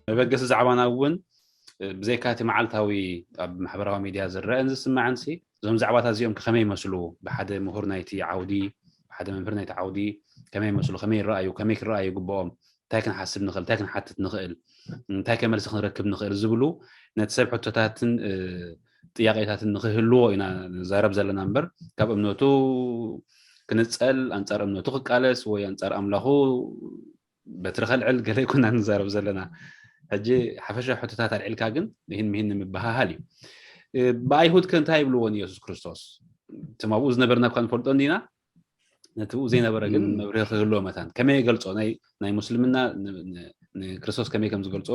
መበገሲ ዛዕባና እውን ብዘይካ እቲ መዓልታዊ ኣብ ማሕበራዊ ሚድያ ዝረአን ዝስማዕን ሲ እዞም ዛዕባታት እዚኦም ከመይ ይመስሉ፣ ብሓደ ምሁር ናይቲ ዓውዲ፣ ብሓደ መምህር ናይቲ ዓውዲ ከመይ ይመስሉ፣ ከመይ ይረኣዩ፣ ከመይ ክረኣዩ ይግብኦም፣ እንታይ ክንሓስብ ንኽእል፣ እንታይ ክንሓትት ንኽእል፣ እንታይ ከ መልሲ ክንረክብ ንኽእል ዝብሉ ነቲ ሰብ ሕቶታትን ጥያቄታትን ንኽህልዎ ኢና ንዛረብ ዘለና እምበር ካብ እምነቱ ክንፀል፣ ኣንፃር እምነቱ ክቃለስ ወይ ኣንፃር ኣምላኹ በትሪ ከልዕል ገለ ይኮና ንዛረብ ዘለና። ሕጂ ሓፈሻ ሕቶታት ኣልዒልካ ግን ይህን ምሂን ንምበሃሃል እዩ። ብኣይሁድ ከ እንታይ ይብልዎ ንየሱስ ክርስቶስ? ትማብኡ ዝነበርና እኳ ንፈልጦ እንዲና፣ ነቲ ብኡ ዘይነበረ ግን መብርሂ ክህልዎ መታን ከመይ ይገልጾ? ናይ ናይ ሙስልምና ንክርስቶስ ከመይ ከም ዝገልጾ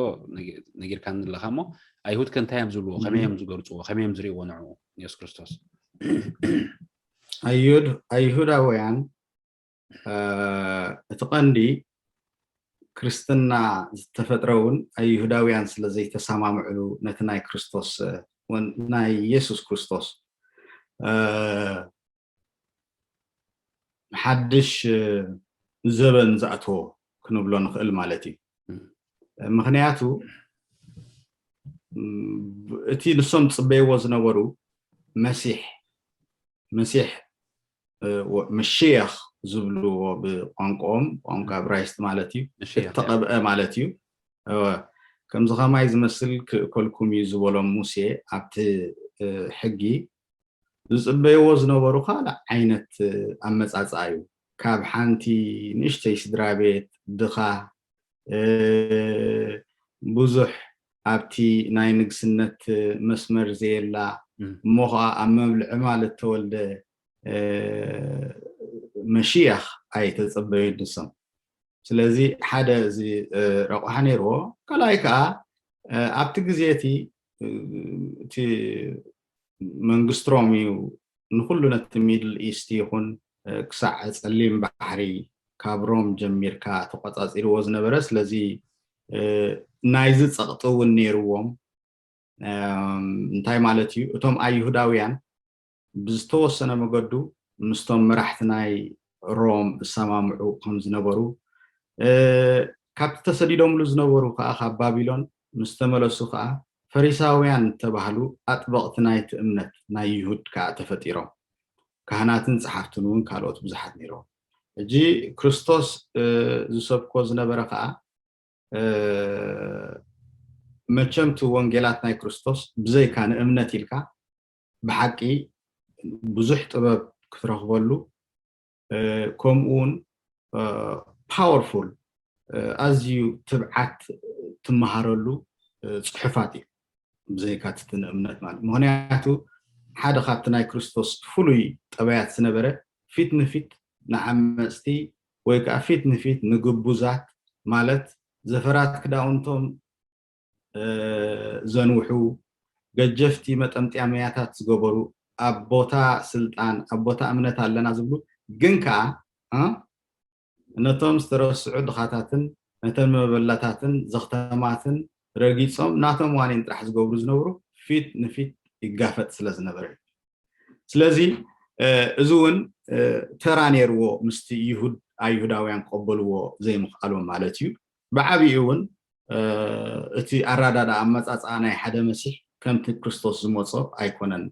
ነጊርካ ንለኻ እሞ፣ ኣይሁድ ከ እንታይ እዮም ዝብልዎ? ከመይ እዮም ዝገልጽዎ? ከመይ እዮም ዝርእይዎ ንዕኡ ንየሱስ ክርስቶስ? ኣይሁድ ኣይሁዳውያን እቲ ቀንዲ ክርስትና ዝተፈጥረ እውን ኣይሁዳውያን ስለ ዘይተሰማምዕሉ ነቲ ናይ ክርስቶስ ናይ ኢየሱስ ክርስቶስ ሓድሽ ዘበን ዝኣተዎ ክንብሎ ንኽእል ማለት እዩ። ምኽንያቱ እቲ ንሶም ዝፅበይዎ ዝነበሩ መሲሕ መሲሕ መሽያኽ ዝብልዎ ብቋንቋኦም ቋንቋ እብራይስጥ ማለት እዩ። እተቐብአ ማለት እዩ። ከምዚ ከማይ ዝመስል ክእከልኩም እዩ ዝበሎም ሙሴ ኣብቲ ሕጊ ዝፅበይዎ ዝነበሩ ካልእ ዓይነት ኣመፃፅኣ እዩ። ካብ ሓንቲ ንእሽተይ ስድራ ቤት ድኻ ብዙሕ ኣብቲ ናይ ንግስነት መስመር ዘየላ እሞ ከዓ ኣብ መብልዒ ማለት ተወልደ መሽያኽ ኣይተፀበዩ ንሶም። ስለዚ ሓደ እዚ ረቑሓ ነይርዎ። ካልኣይ ከዓ ኣብቲ ግዜ እቲ እቲ መንግስቲ ሮም እዩ ንኩሉ ነቲ ሚድል ኢስት ይኹን ክሳዕ ፀሊም ባሕሪ ካብ ሮም ጀሚርካ ተቆፃፂርዎ ዝነበረ። ስለዚ ናይዚ ፀቕጢ እውን ነይርዎም። እንታይ ማለት እዩ? እቶም ኣይሁዳውያን ብዝተወሰነ መገዱ ምስቶም መራሕቲ ናይ ሮም ዝሰማምዑ ከም ዝነበሩ፣ ካብቲ ተሰዲዶምሉ ዝነበሩ ከዓ ካብ ባቢሎን ምስ ተመለሱ ከዓ ፈሪሳውያን ዝተባህሉ ኣጥበቕቲ ናይቲ እምነት ናይ ይሁድ ከዓ ተፈጢሮም። ካህናትን ፀሓፍትን እውን ካልኦት ብዙሓት ነይሮም። ሕጂ ክርስቶስ ዝሰብኮ ዝነበረ ከዓ መቸም እቲ ወንጌላት ናይ ክርስቶስ ብዘይካ ንእምነት ኢልካ ብሓቂ ብዙሕ ጥበብ ክትረኽበሉ ከምኡ እውን ፓወርፉል ኣዝዩ ትብዓት ትመሃረሉ ፅሑፋት እዩ። ብዘይካ እቲ ንእምነት ማለት ምክንያቱ ሓደ ካብቲ ናይ ክርስቶስ ፍሉይ ጠባያት ዝነበረ ፊት ንፊት ንዓመፅቲ ወይ ከዓ ፊት ንፊት ንግቡዛት ማለት ዘፈራት ክዳውንቶም ዘንውሑ ገጀፍቲ መጠምጥያመያታት ዝገበሩ ኣብ ቦታ ስልጣን ኣብ ቦታ እምነት ኣለና ዝብሉ ግን ከዓ ነቶም ዝተረስዑ ድኻታትን ነተን መበለታትን ዘኽተማትን ረጊፆም ናቶም ዋኒን ጥራሕ ዝገብሩ ዝነብሩ ፊት ንፊት ይጋፈጥ ስለ ዝነበረ እዩ። ስለዚ እዚ እውን ተራ ነይርዎ ምስቲ ይሁድ ኣይሁዳውያን ክቐበልዎ ዘይምኽኣሎም ማለት እዩ። ብዓብኡ እውን እቲ ኣራዳዳ ኣመፃፅኣ ናይ ሓደ መሲሕ ከምቲ ክርስቶስ ዝመፆ ኣይኮነን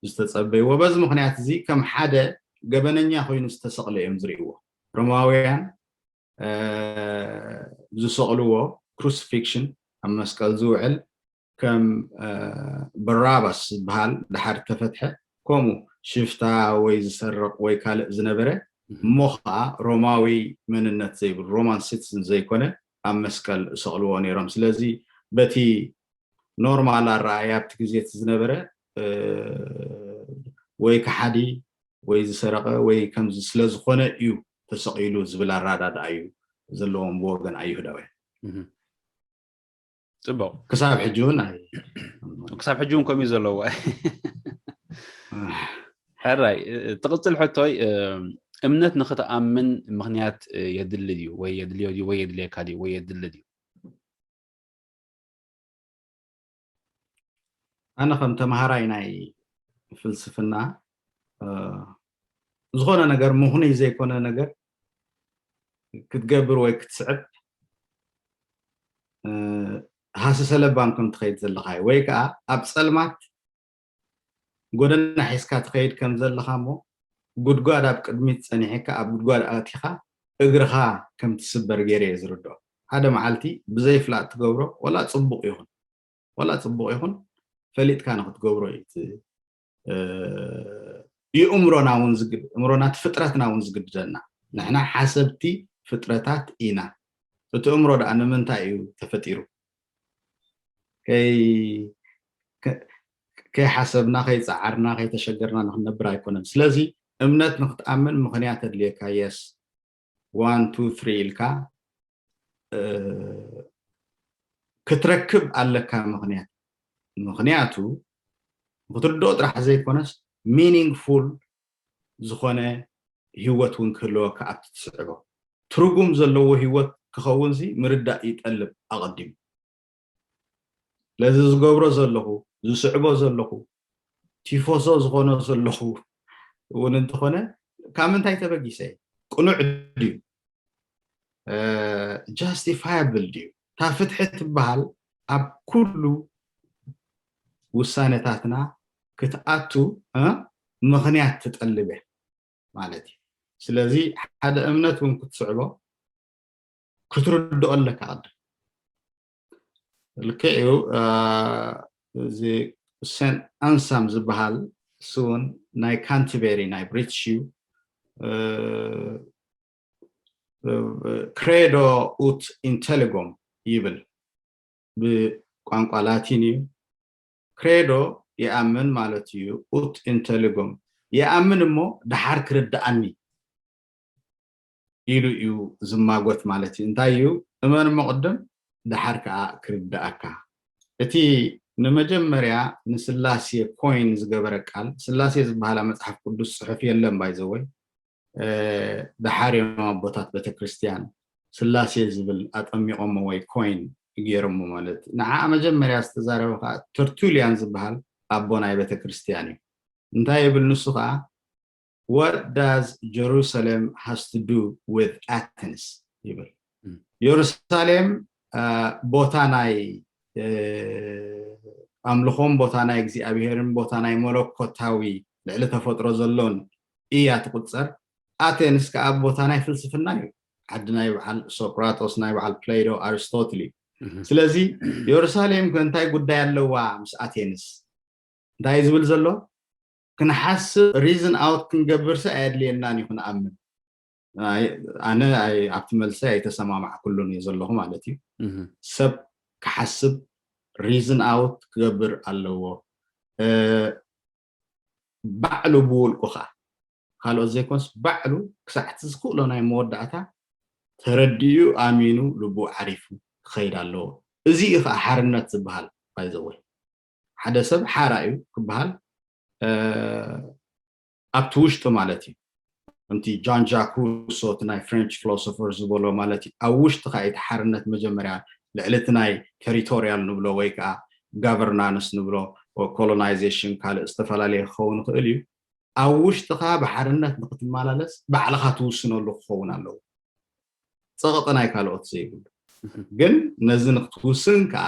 ዝተፀበይዎ። በዚ ምክንያት እዚ ከም ሓደ ገበነኛ ኮይኑ ዝተሰቕለ እዮም ዝርእይዎ። ሮማውያን ዝሰቕልዎ ክሩሲፊክሽን ኣብ መስቀል ዝውዕል ከም በራባስ ዝበሃል ድሓር ተፈትሐ ከምኡ ሽፍታ ወይ ዝሰርቕ ወይ ካልእ ዝነበረ እሞ ከዓ ሮማዊ መንነት ዘይብሉ ሮማን ሲቲዝን ዘይኮነ ኣብ መስቀል ዝሰቕልዎ ነይሮም። ስለዚ በቲ ኖርማል ኣረኣእያ ኣብቲ ግዜ እቲ ዝነበረ ወይ ከሓዲ ወይ ዝሰረቐ ወይ ከምዚ ስለ ዝኾነ እዩ ተሰቒሉ ዝብል ኣረዳድኣ እዩ ዘለዎም ብወገን ኣይሁዳውያን። ፅቡቅ። ክሳብ ሕጂ እውን ኣይ ክሳብ ሕጂ እውን ከምኡ ዘለዎ። ሕራይ ትቕፅል ሕቶይ፣ እምነት ንክትኣምን ምክንያት የድሊ ድዩ ወይ የድልዮ ድዩ ወይ የድልየካ ድዩ ወይ የድሊ ድዩ? ኣነ ከም ተምሃራይ ናይ ፍልስፍና ዝኾነ ነገር ምኽኑይ ዘይኮነ ነገር ክትገብር ወይ ክትስዕብ ሃሰሰ ለባም ከም ትኸይድ ዘለኻ እዩ። ወይ ከዓ ኣብ ፀልማት ጎደና ሒዝካ ትኸይድ ከም ዘለኻ እሞ ጉድጓድ ኣብ ቅድሚት ፀኒሕካ ኣብ ጉድጓድ ኣቲኻ እግርኻ ከም ትስበር ገይረ እየ ዝርድኦ። ሓደ መዓልቲ ብዘይ ፍላጥ ትገብሮ ወላ ፅቡቕ ይኹን ወላ ፅቡቕ ይኹን ፈሊጥካ ንክትገብሮ እዩ። የእምሮና እውን ዝግድ እምሮና ፍጥረትና እውን ዝግድደና። ንሕና ሓሰብቲ ፍጥረታት ኢና። እቲ እምሮ ደኣ ንምንታይ እዩ ተፈጢሩ? ከይሓሰብና ከይፀዓርና ከይተሸገርና ንክንነብር ኣይኮነን። ስለዚ እምነት ንክትኣምን ምክንያት ኣድልየካ። የስ ዋን ቱ ትሪ ኢልካ ክትረክብ ኣለካ ምክንያት። ምክንያቱ ንክትርድኦ ጥራሕ ዘይኮነስ ሚኒንግፉል ዝኾነ ህይወት እውን ክህልወካ ኣብቲ ትስዕቦ ትርጉም ዘለዎ ህይወት ክኸውን ሲ ምርዳእ ይጠልብ ኣቐዲሙ። ስለዚ ዝገብሮ ዘለኹ ዝስዕቦ ዘለኹ ቲፎዞ ዝኾኖ ዘለኹ እውን እንተኾነ ካብ ምንታይ ተበጊሰ ቅኑዕ ድዩ? ጃስቲፋያብል ድዩ? እታ ፍትሒ ትበሃል ኣብ ኩሉ ውሳነታትና ክትኣቱ ምኽንያት ትጠልብ እያ ማለት እዩ። ስለዚ ሓደ እምነት እውን ክትስዕቦ ክትርድኦ ኣለካ ቅድም። ልክዕ እዩ። እዚ ሴንት ኣንሳም ዝበሃል እሱ እውን ናይ ካንትቤሪ ናይ ብሪትሽ እዩ። ክሬዶ ኡት ኢንተሊጎም ይብል፣ ብቋንቋ ላቲን እዩ። ክሬዶ ይኣምን ማለት እዩ። ኡት ኢንተሊጎም ይኣምን እሞ ደሓር ክርድኣኒ ኢሉ እዩ ዝማጎት ማለት እዩ። እንታይ እዩ እመን እሞ ቅድም ደሓር ከዓ ክርድኣካ። እቲ ንመጀመርያ ንስላሴ ኮይን ዝገበረ ቃል ስላሴ ዝበሃላ መፅሓፍ ቅዱስ ፅሑፍ የለን ባይዘወይ። ደሓር እዮም ኣቦታት ቤተክርስትያን ስላሴ ዝብል ኣጠሚቆሞ ወይ ኮይን ገይሮሞ ማለት እዩ። ንዓ መጀመርያ ዝተዛረበ ከዓ ተርቱልያን ዝበሃል ኣቦ ናይ ቤተክርስትያን እዩ። እንታይ ይብል ንሱ ከዓ what does Jerusalem has to do with Athens ይብል። የሩሳሌም ቦታ ናይ ኣምልኾን ቦታ ናይ እግዚኣብሄርን ቦታ ናይ መለኮታዊ ልዕሊ ተፈጥሮ ዘሎን እያ ትቁፀር። ኣቴንስ ከዓ ቦታ ናይ ፍልስፍና እዩ። ዓዲ ናይ በዓል ሶቅራጦስ ናይ በዓል ፕሌዶ ኣርስቶትል እዩ። ስለዚ የሩሳሌም ከ እንታይ ጉዳይ ኣለዋ ምስ ኣቴንስ? እንታይ ዝብል ዘሎ ክንሓስብ ሪዝን ኣውት ክንገብርሲ ኣየድልየናን እዩ ክንኣምን። ኣነ ኣብቲ መልሰ ኣይተሰማማዕኩሉን እየ ዘለኹ ማለት እዩ። ሰብ ክሓስብ ሪዝን ኣውት ክገብር ኣለዎ። ባዕሉ ብውልቁ ከዓ ካልኦት ዘይኮንስ ባዕሉ ክሳዕቲ ዝኽእሎ ናይ መወዳእታ ተረዲኡ ኣሚኑ ልቡ ዓሪፉ ክኸይድ ኣለዎ። እዚ እዩ ከዓ ሓርነት ዝበሃል ባይዘወይ። ሓደ ሰብ ሓራ እዩ ክበሃል ኣብቲ ውሽጡ ማለት እዩ። ከምቲ ጃን ጃክ ሩሶ እቲ ናይ ፍሬንች ፊሎሶፈር ዝበሎ ማለት እዩ። ኣብ ውሽጥኻ እቲ ሓርነት መጀመርያ ልዕሊ እቲ ናይ ቴሪቶሪያል ንብሎ ወይ ከዓ ጋቨርናንስ ንብሎ ኮሎናይዜሽን ካልእ ዝተፈላለየ ክኸውን ይኽእል እዩ። ኣብ ውሽጥኻ ብሓርነት ንክትመላለስ ባዕልኻ ትውስነሉ ክኸውን ኣለዎ። ፀቕጢ ናይ ካልኦት ዘይብሉ ግን ነዚ ንክትውስን ከዓ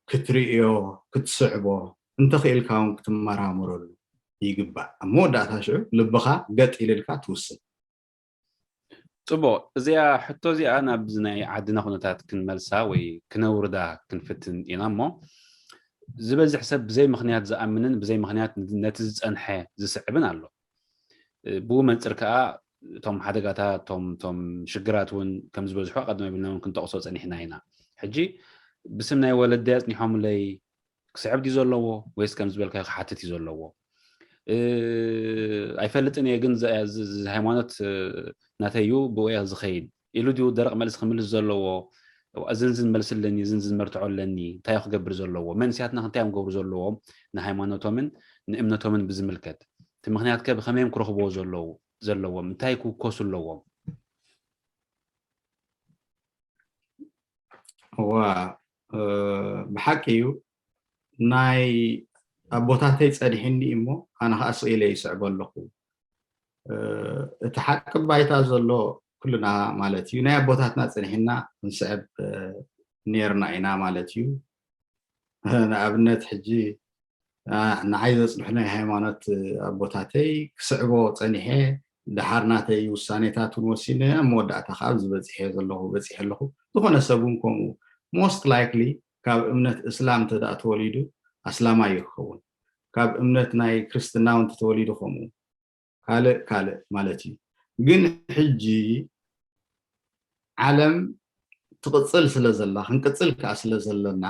ክትርእዮ ክትስዕቦ እንተኽኢልካ እውን ክትመራምረሉ ይግባእ። ኣብ መወዳእታ ሽዑ ልብኻ ገጥ ኢልልካ ትውስን። ፅቡቅ፣ እዚኣ ሕቶ እዚኣ ናብዚ ናይ ዓድና ኩነታት ክንመልሳ ወይ ክነውርዳ ክንፍትን ኢና እሞ ዝበዝሕ ሰብ ብዘይ ምክንያት ዝኣምንን ብዘይ ምክንያት ነቲ ዝፀንሐ ዝስዕብን ኣሎ። ብኡ መንፅር ከዓ እቶም ሓደጋታት እቶም እቶም ሽግራት እውን ከም ዝበዝሑ ቀደም ኣቢልና እውን ክንጠቕሶ ፀኒሕና ኢና። ሕጂ ብስም ናይ ወለዲ ኣፅኒሖምለይ ክስዕብ ድዩ ዘለዎ ወይስ ከም ዝበልካዮ ክሓትት እዩ ዘለዎ? እ፣ ኣይፈልጥን እየ፣ ግን ዘ-፣ ዝ-፣ ዝ-፣ ሃይማኖት፣ እ፣ ናተይ እዩ፣ ብኡ እየ ዝኸይድ ኢሉ ድዩ ደረቕ መልሲ ክምልስ ዘለዎ? እዝን ዝን መልሲ ኣለኒ፣ እዝን ዝን መርትዖ ኣለኒ፣ እንታይ እዩ ክገብር ዘለዎ? መንእሰያትና እንታይ እዮም ክገብሩ ዘለዎም ንሃይማኖቶምን ንእምነቶምን ብዝምልከት? እቲ ምኽንያት ከ ብኸመይ እዮም ክረኽብዎ ዘለዉ-፣ ዘለዎም? እንታይ ክውከሱ ኣለዎም? እዋ፣ እ፣ ብሓቂ እዩ። ናይ ኣቦታተይ ጸኒሕኒ እሞ ኣነ ኸዓ ስቕ ኢለ ይስዕቦ ኣለኹ። እ፣ እቲ ሓቂ ባይታ ዘሎ ኩልና ማለት እዩ። ናይ ኣቦታትና ጸኒሕና ክንስዕብ፣ እ፣ ነይርና ኢና ማለት እዩ። ንኣብነት ሕጂ፣ እ፣ ንዓይ ዘጽንሑ ናይ ሃይማኖት ኣቦታተይ ክስዕቦ ጸኒሐ፣ ደሓር ናተይ ውሳኔታት እውን ወሲነ፣ ኣብ መወዳእታ ከዓ ኣብዚ በጺሐ ዘለኹ፣ በጺሐ ኣለኹ። ዝኾነ ሰብ እውን ከምኡ። Most likely ካብ እምነት እስላም እንተ ደኣ ተወሊዱ ኣስላማይ እዩ ክኸውን። ካብ እምነት ናይ ክርስትና እውን እንተ ተወሊዱ ከምኡ። ካልእ ካልእ ማለት እዩ። ግን ሕጂ ዓለም ትቕጽል ስለ ዘላ፣ ክንቅጽል ከኣ ስለ ዘለና፣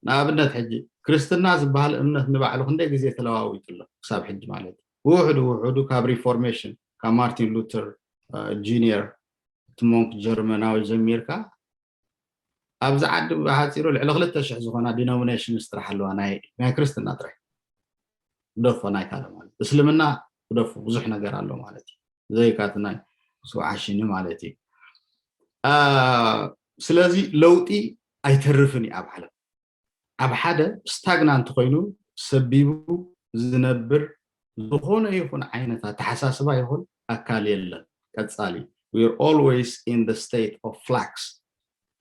ንኣብነት ሕጂ ክርስትና ዝበሃል እምነት ንባዕሉ ክንደይ ግዜ ተለዋዊጡ ኣሎ ክሳብ ሕጂ ማለት እዩ። ውሕዱ ውሕዱ ካብ ሪፎርሜሽን፣ ካብ ማርቲን ሉተር፣ እ፣ ጁኒየር፣ እቲ ሞንክ ጀርመናዊ ጀሚርካ፣ ኣብዚ ዓዲ ብሓጺሩ ልዕሊ ክልተ ሽሕ ዝኾና ዲኖሚኔሽንስ ጥራሕ ኣለዋ፣ ናይ፣ ናይ ክርስትና ጥራሕ። ግደፎ ናይ ካልእ ማለት። እስልምና ግደፎ፣ ብዙሕ ነገር ኣሎ ማለት እዩ። ዘይካ እቲ ናይ ስውዓ ሽኒ ማለት እዩ። አ፣ ስለዚ ለውጢ ኣይተርፍን እዩ ኣብ ዓለም። ኣብ ሓደ ስታግናንት ኮይኑ ሰቢቡ ዝነብር ዝኾነ ይኹን ዓይነት ኣተሓሳስባ ይኹን ኣካል የለን። ቀጻሊ፣ we are always in the state of flux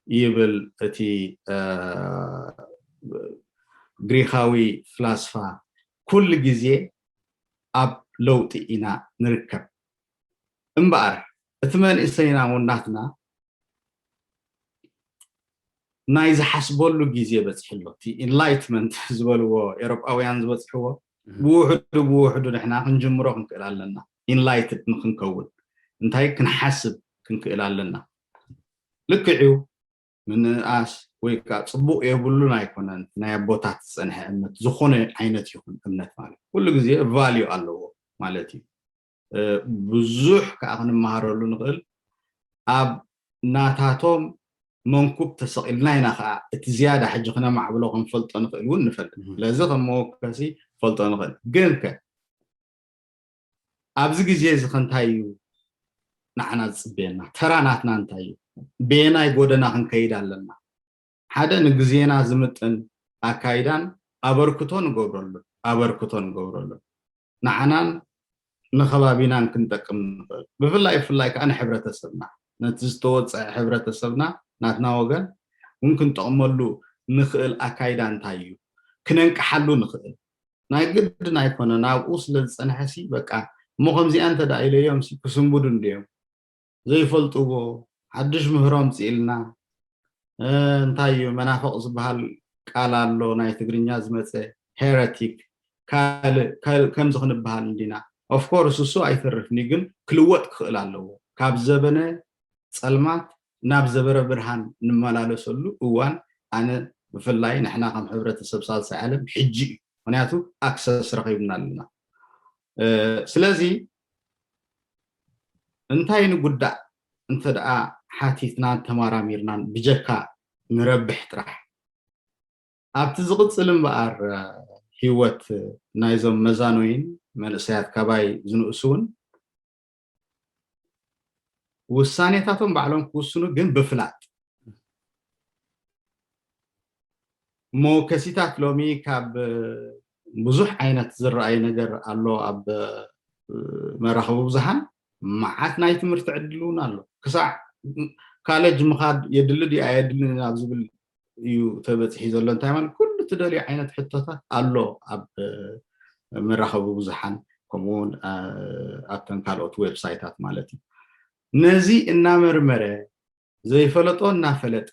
ይብል እቲ፣ እ፣ ግሪኻዊ ፍላስፋ። ኩሉ ግዜ ኣብ ለውጢ ኢና ንርከብ። እምበኣር እቲ መንእሰይና እውን ናትና ናይ ዝሓስበሉ ግዜ በፂሑ ኣሎ። እቲ ኢንላይትመንት ዝበልዎ ኤሮጳውያን ዝበፅሕዎ፣ እህ። ብውሕዱ ብውሕዱ ንሕና ክንጅምሮ ክንክእል ኣለና። ኢንላይትድ ንክንከውን እንታይ ክንሓስብ ክንክእል ኣለና። ልክዕ እዩ፣ ምንእኣስ ወይ ከዓ ፅቡቕ የብሉን ኣይኮነን። ናይ ኣቦታት ዝፀንሐ እምነት፣ ዝኾነ ዓይነት ይኹን እምነት ማለት ኩሉ ግዜ ቫልዩ ኣለዎ ማለት እዩ። እ፣ ብዙሕ ከዓ ክንመሃረሉ ንኽእል። ኣብ ናታቶም መንኩብ ተሰቒልና ኢና ከዓ እቲ ዝያዳ ሕጂ ክነማዕብሎ ክንፈልጦ ንኽእል እውን ንፈልጥ። እህ። ስለዚ ከም መወከሲ ፈልጦ ንኽእል። ግን ከ ኣብዚ ግዜ እዚ ከ እንታይ እዩ ንዓና ዝጽበየና? ተራ ናትና እንታይ እዩ? በየናይ ጎደና ክንከይድ ኣለና? ሓደ ንግዜና ዝምጥን ኣካይዳን ኣበርክቶ ንገብረሉ፣ ኣበርክቶ ንገብረሉ። ንዓናን ንኸባቢናን ክንጠቅም ንኽእል። ብፍላይ፣ ብፍላይ ከዓ ንሕብረተሰብና፣ ነቲ ዝተወጽዐ ሕብረተሰብና፣ ናትና ወገን እውን ክንጠቕመሉ ንኽእል ኣካይዳ እንታይ እዩ? ክነንቅሓሉ ንኽእል። ናይ ግድን ኣይኮነን፣ ኣብኡ ስለ ዝጸንሐ ሲ፣ በቃ፣ እሞ ከምዚኣ እንተ ደኣ ኢለዮም ሲ፣ ክስንብዱ እንድዮም። ዘይፈልጥዎ፣ ሓድሽ ምህሮ ኣምጽእልና፣ እ፣ እንታይ እዩ፣ መናፍቕ ዝበሃል ቃል ኣሎ፣ ናይ ትግርኛ ዝመጸ፣ ሄረቲክ፣ ካልእ፣ ካልእ፣ ከምዚ ክንበሃል እንዲና። ኦፍኮርስ፣ እሱ ኣይተርፍን እዩ፣ ግን ክልወጥ ክኽእል ኣለዎ። ካብ ዘበነ ጸልማት ናብ ዘበነ ብርሃን እንመላለሰሉ እዋን፣ ኣነ ብፍላይ ንሕና ከም ሕብረተሰብ ሳልሳይ ዓለም ሕጂ እዩ። ምኽንያቱ፣ ኣክሰስ ረኺብና ኣለና። እ፣ ስለዚ፣ እንታይ ንጉዳእ እንተ ደኣ ሓቲትናን ተመራሚርናን ብጀካ ንረብሕ ጥራሕ። ኣብቲ ዝቕጽል እምበኣር፣ እ፣ ህይወት ናይዞም መዛኖይን መንእሰያት ካባይ ዝንእሱ እውን ውሳኔታቶም ባዕሎም ክውስኑ፣ ግን ብፍላጥ። መወከሲታት ሎሚ ካብ ብዙሕ ዓይነት ዝረኣይ ነገር ኣሎ። ኣብ መራኸቢ ብዙሃን መዓት ናይ ትምህርቲ ዕድል እውን ኣሎ። ክሳዕ ካሌጅ ምኻድ የድሊ ድዩ ኣየድልን ኣብ ዝብል እዩ ተበፂሒ ዘሎ። እንታይ ማለት፣ ኩሉ ትደልዮ ዓይነት ሕቶታት ኣሎ ኣብ መራኸቢ ብዙሃን፣ ከምኡ እውን፣ እ፣ ኣብተን ካልኦት ዌብሳይታት ማለት እዩ። ነዚ እናመርመረ፣ ዘይፈለጦ እናፈለጠ፣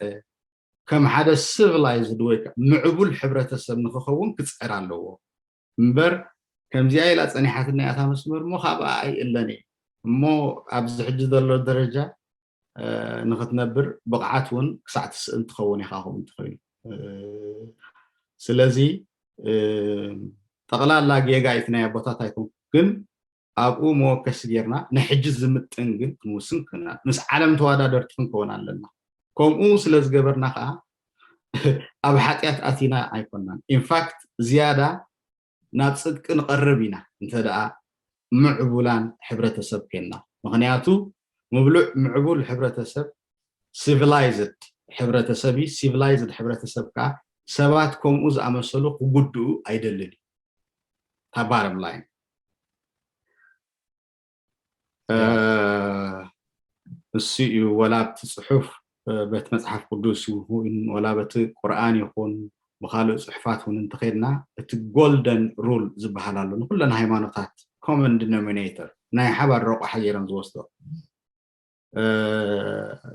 ከም ሓደ ሲቪላይዝድ ወይ ከዓ ምዕቡል ሕብረተሰብ ንክኸውን ክፅዕር ኣለዎ። እምበር ከምዚኣ ኢላ ፀኒሓትና እያ እታ መስመር እሞ ካብኣ ኣይእለን እዩ። እሞ ኣብዚ ሕጂ ዘሎ ደረጃ፣ እ፣ ንክትነብር ብቕዓት እውን ክሳዕ ትስእን ትኸውን ኢኻ ከምኡ እንተኾይኑ። እ፣ ስለዚ፣ እ፣ ጠቕላላ ጌጋ እዩ ናይ ኣቦታት ኣይኮንኩ፣ ግን ኣብኡ መወከሲ ጌርና ንሕጂ ዝምጥን ግን ክንውስን ክና ምስ ዓለም ተወዳደርቲ ክንከውን ኣለና። ከምኡ ስለ ዝገበርና ከዓ ኣብ ሓጢኣት ኣቲና ኣይኮናን። ኢንፋክት ዝያዳ ናብ ጽድቂ ንቐርብ ኢና እንተ ደኣ ምዕቡላን ሕብረተሰብ ኮይንና። ምኽንያቱ ምብሉዕ ምዕቡል ሕብረተሰብ ሲቪላይዝድ ሕብረተሰብ እዩ። ሲቪላይዝድ ሕብረተሰብ ከዓ ሰባት ከምኡ ዝኣመሰሉ ክጉድኡ ኣይደልን እዩ። እታ ባረም ላይን እሱ እዩ። ወላ ኣብቲ ጽሑፍ በቲ መጽሓፍ ቅዱስ ይኹን ወላ በቲ ቁርኣን ይኹን ብካልእ ጽሑፋት እውን እንተኸድና እቲ ጎልደን ሩል ዝበሃል ኣሎ ንኩለን ሃይማኖታት ኮመን ዲኖሚኔተር ናይ ሓባር ረቑሓ ገይረን ዝወስዶ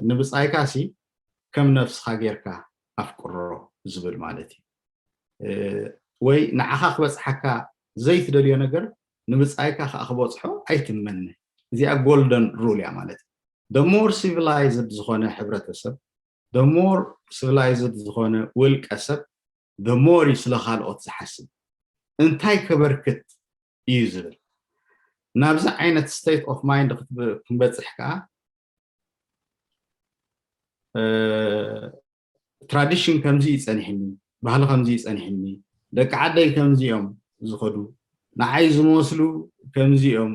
ንብጻይካ ሲ ከም ነፍስኻ ጌርካ ኣፍቅሮ ዝብል ማለት እዩ። ወይ ንዓኻ ክበጽሓካ ዘይትደልዮ ነገር ንብጻይካ ከዓ ክበጽሖ ኣይትመነ። እዚኣ ጎልደን ሩል እያ ማለት እዩ። ደ ሞር ሲቪላይዝድ ዝኾነ ሕብረተሰብ፣ ደ ሞር ሲቪላይዝድ ዝኾነ ውልቀ ሰብ ደ ሞር እዩ ስለ ካልኦት ዝሓስብ። እንታይ ከበርክት እዩ ዝብል ናብዚ ዓይነት ስቴት ኦፍ ማይንድ ክንበፅሕ ከዓ ትራዲሽን ከምዚ እዩ ፀኒሕኒ፣ ባህሊ ከምዚ እዩ ፀኒሕኒ፣ ደቂ ዓደይ ከምዚ እዮም ዝኸዱ፣ ንዓይ ዝመስሉ ከምዚ እዮም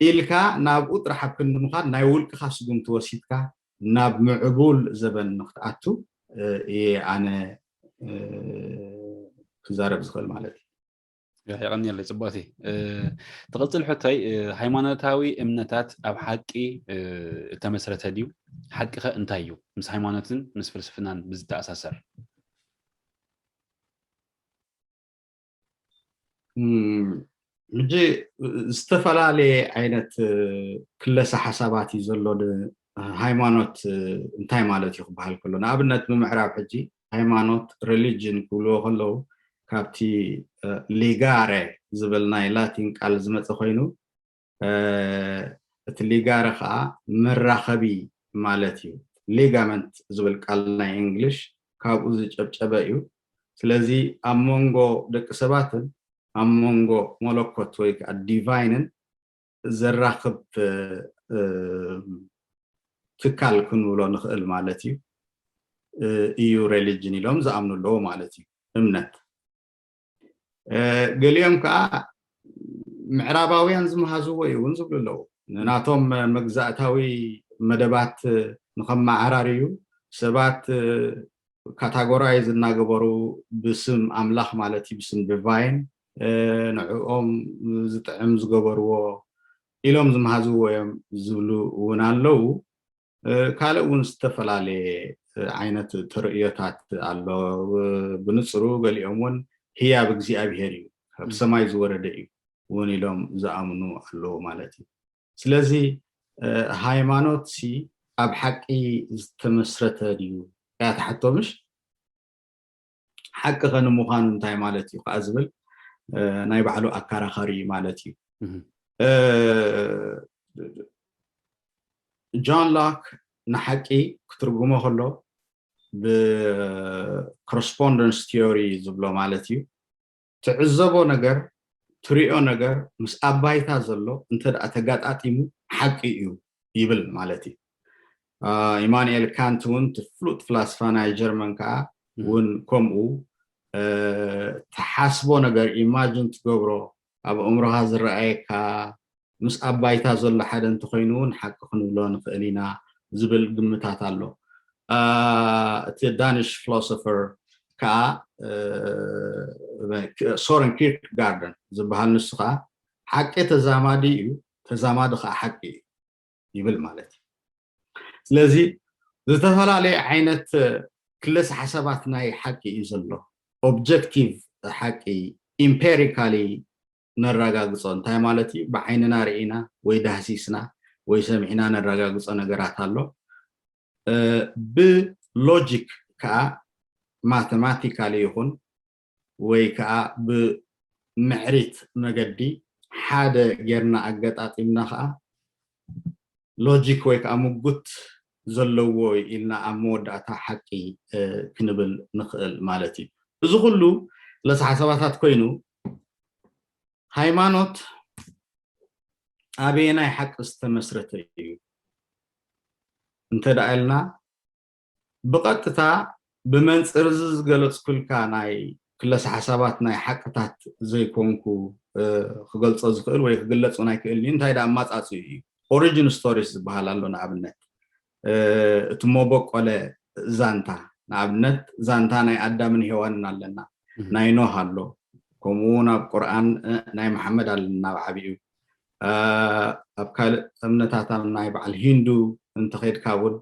ኢልካ ናብኡ ጥራሕ ኣብ ክንዲ ምኻድ ናይ ውልቅኻ ስጉምቲ ወሲድካ ናብ ምዕቡል ዘበን ንክትኣቱ እየ ኣነ ክዛረብ ዝኽእል ማለት እዩ። የቐንየለይ። ፅቡቕቲ ትቕፅል ሕቶይ፣ ሃይማኖታዊ እምነታት ኣብ ሓቂ እተመስረተ ድዩ? ሓቂ ኸ እንታይ እዩ? ምስ ሃይማኖትን ምስ ፍልስፍናን ብዝተኣሳሰር ሕጂ ዝተፈላለየ ዓይነት ክለሳ ሓሳባት እዩ ዘሎ። ሃይማኖት እንታይ ማለት እዩ ክበሃል ከሎ ንኣብነት ብምዕራብ ሕጂ ሃይማኖት ሪሊጅን ክብልዎ ከለዉ ካብቲ ሊጋረ ዝብል ናይ ላቲን ቃል ዝመፀ ኮይኑ እቲ ሊጋረ ከዓ መራኸቢ ማለት እዩ። ሊጋመንት ዝብል ቃል ናይ እንግሊሽ ካብኡ ዝጨብጨበ እዩ። ስለዚ ኣብ መንጎ ደቂ ሰባትን ኣብ መንጎ መለኮት ወይ ከዓ ዲቫይንን ዘራኽብ ትካል ክንብሎ ንኽእል ማለት እዩ እዩ ሬሊጅን ኢሎም ዝኣምኑ ኣለዎ ማለት እዩ። እምነት ገሊኦም ከዓ ምዕራባውያን ዝመሃዝዎ እዩ እውን ዝብሉ ኣለዉ። ናቶም መግዛእታዊ መደባት ንኸመዓራርዩ ሰባት ካታጎራይዝ እናገበሩ ብስም ኣምላኽ ማለት እዩ ብስም ዲቫይን ንዕኦም ዝጥዕም ዝገበርዎ ኢሎም ዝመሃዝዎ እዮም ዝብሉ እውን ኣለዉ። ካልእ እውን ዝተፈላለየ ዓይነት ተርእዮታት ኣሎ። ብንፅሩ ገሊኦም እውን ህያብ እግዚኣብሄር እዩ፣ ካብ ሰማይ ዝወረደ እዩ እውን ኢሎም ዝኣምኑ ኣለዉ ማለት እዩ። ስለዚ ሃይማኖት ሲ ኣብ ሓቂ ዝተመስረተ ድዩ እያ ትሓቶ ምሽ? ሓቂ ከ ንምዃኑ እንታይ ማለት እዩ ከዓ ዝብል ናይ ባዕሉ ኣከራኻሪ እዩ ማለት እዩ። ጆን ሎክ ንሓቂ ክትርጉሞ ከሎ ብኮረስፖንደንስ ቲዮሪ ዝብሎ ማለት እዩ። ትዕዘቦ ነገር ትሪኦ ነገር ምስ ኣባይታ ዘሎ እንተ ተጋጣጢሙ ሓቂ እዩ ይብል ማለት እዩ። ኢማኑኤል ካንት እውን ፍሉጥ ፍላስፋ ናይ ጀርመን ከዓ እውን ከምኡ ትሓስቦ ነገር ኢማጅን ትገብሮ ኣብ ኣእምሮኻ ዝረኣየካ ምስ ኣባይታ ዘሎ ሓደ እንተኮይኑ እውን ሓቂ ክንብሎ ንኽእል ኢና ዝብል ግምታት ኣሎ። እቲ ዳኒሽ ፊሎሶፈር ከዓ ሶረን ኪርክጋርደን ዝበሃል ንሱ ከዓ ሓቂ ተዛማዲ እዩ፣ ተዛማዲ ከዓ ሓቂ እዩ ይብል ማለት እዩ። ስለዚ ዝተፈላለየ ዓይነት ክለሳ ሓሳባት ናይ ሓቂ እዩ ዘሎ። ኦብጀክቲቭ ሓቂ ኢምፔሪካሊ ነረጋግፆ እንታይ ማለት እዩ? ብዓይንና ርኢና ወይ ዳህሲስና ወይ ሰሚዕና ነረጋግፆ ነገራት ኣሎ። ብሎጂክ ከዓ ማተማቲካሊ ይኹን ወይ ከዓ ብምዕሪት መገዲ ሓደ ጌርና ኣገጣጢምና ከዓ ሎጂክ ወይ ከዓ ምጉት ዘለዎ ኢልና ኣብ መወዳእታ ሓቂ ክንብል ንኽእል ማለት እዩ። እዚ ኩሉ ለሳ ሓሳባታት ኮይኑ ሃይማኖት ኣበየናይ ሓቂ ዝተመስረተ እዩ እንተ ደኣ ኢልና፣ ብቐጥታ ብመንጽር እዚ ዝገለጽኩልካ ናይ ክለሰ ሓሳባት ናይ ሓቅታት ዘይኮንኩ፣ እ፣ ክገልጾ ዝኽእል ወይ ክግለጽ እውን ኣይክእልን እዩ። እንታይ ደኣ ኣማጻጽኡ እዩ። ኦሪጂን ስቶሪስ ዝበሃል ኣሎ። ንኣብነት፣ እ፣ እቲ መበቆለ ዛንታ፣ ንኣብነት ዛንታ ናይ ኣዳምን ሄዋንን ኣለና። እህ። ናይ ኖህ ኣሎ። ከምኡ እውን ኣብ ቁርኣን፣ እ፣ ናይ መሓመድ ኣለና ኣብ ዓቢኡ። እ፣ ኣብ ካልእ እምነታት፣ ኣብ ናይ በዓል ሂንዱ እንተኸይድካ እውን፣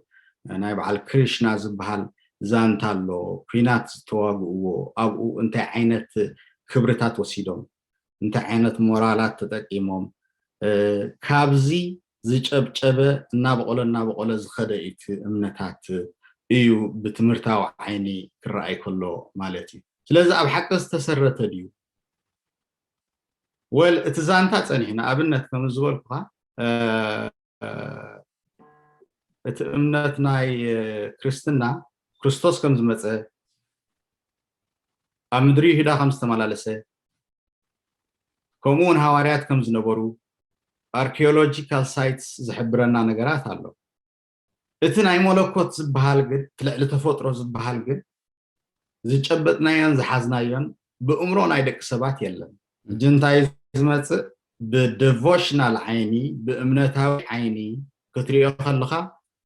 እ፣ ናይ በዓል ክሪሽና ዝበሃል ዛንታ ኣሎ። ኲናት ዝተዋግእዎ፣ ኣብኡ እንታይ ዓይነት ክብርታት ወሲዶም፣ እንታይ ዓይነት ሞራላት ተጠቂሞም፣ እ፣ ካብዚ ዝጨብጨበ፣ እናበቆለ እናበቆለ ዝኸደ እቲ እምነታት እዩ ብትምህርታዊ ዓይኒ ክረኣይ ከሎ ማለት እዩ። ስለዚ ኣብ ሓቂ ዝተሰረተ ድዩ? ወል፣ እቲ ዛንታ ጸኒሑ፣ ንኣብነት ከም ዝበልኩኻ፣ እ፣ እ፣ እቲ እምነት ናይ፣ እ፣ ክርስትና፣ ክርስቶስ ከም ዝመጸ፣ ኣብ ምድሪ ይሁዳ ከም ዝተመላለሰ፣ ከምኡ እውን ሃዋርያት ከም ዝነበሩ ኣርኪኦሎጂካል ሳይትስ ዝሕብረና ነገራት ኣሎ። እቲ ናይ መለኮት ዝበሃል ግን፣ እቲ ልዕሊ ተፈጥሮ ዝበሃል ግን፣ ዝጨበጥናዮን ዝሓዝናዮን ብእምሮ ናይ ደቂ ሰባት የለን። ሕጂ እንታይ ዝመጽእ፣ ብደቮሽናል ዓይኒ፣ ብእምነታዊ ዓይኒ ክትሪኦ ከለኻ፣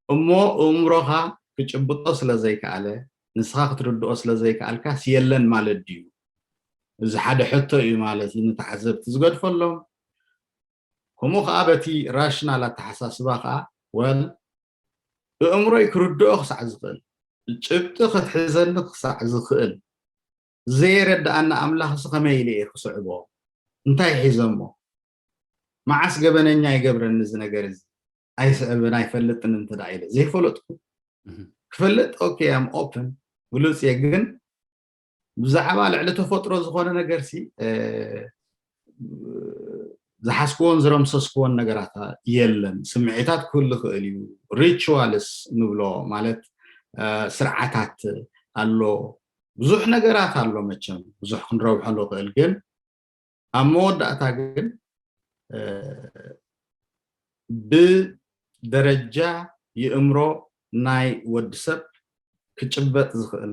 እሞ እምሮኻ ክጭብጦ ስለ ዘይከኣለ፣ ንስኻ ክትርድኦ ስለ ዘይከኣልካስ የለን ማለት ድዩ? እዚ ሓደ ሕቶ እዩ ማለት እዩ፣ ንተዓዘብቲ ዝገድፈሎም። ከምኡ ኸዓ በቲ ራሽናል ኣተሓሳስባ ኸዓ፣ ወል፣ እእምሮይ ክርድኦ ክሳዕ ዝኽእል፣ ጭብጢ ክትሕዘኒ ክሳዕ ዝኽእል፣ ዘየረድኣኒ ኣምላኽሲ ከመይ ኢለ እየ ክስዕቦ? እንታይ ሒዘሞ? መዓስ ገበነኛ ይገብረኒ እዚ ነገር እዚ? ኣይስዕብን፣ ኣይፈልጥን እንተ ደኣ ኢለ ዘይፈለጥኩ፣ እህ። ክፈልጥ፣ ኦኬ፣ ኣም ኦፕን፣ ግሉጽ እየ። ግን ብዛዕባ ልዕሊ ተፈጥሮ ዝኾነ ነገርሲ፣ እ፣ ዝሓዝክዎን ዝረምሰስክዎን ነገራት የለን። ስምዒታት ክህሉ ይኽእል እዩ። ሪቹዋልስ ንብሎ ማለት፣ እ፣ ስርዓታት ኣሎ። ብዙሕ ነገራት ኣሎ መቸም፣ ብዙሕ ክንረብሖ ንኽእል። ግን ኣብ መወዳእታ ግን፣ እ፣ ብደረጃ የእምሮ ናይ ወዲ ሰብ ክጭበጥ ዝኽእል፣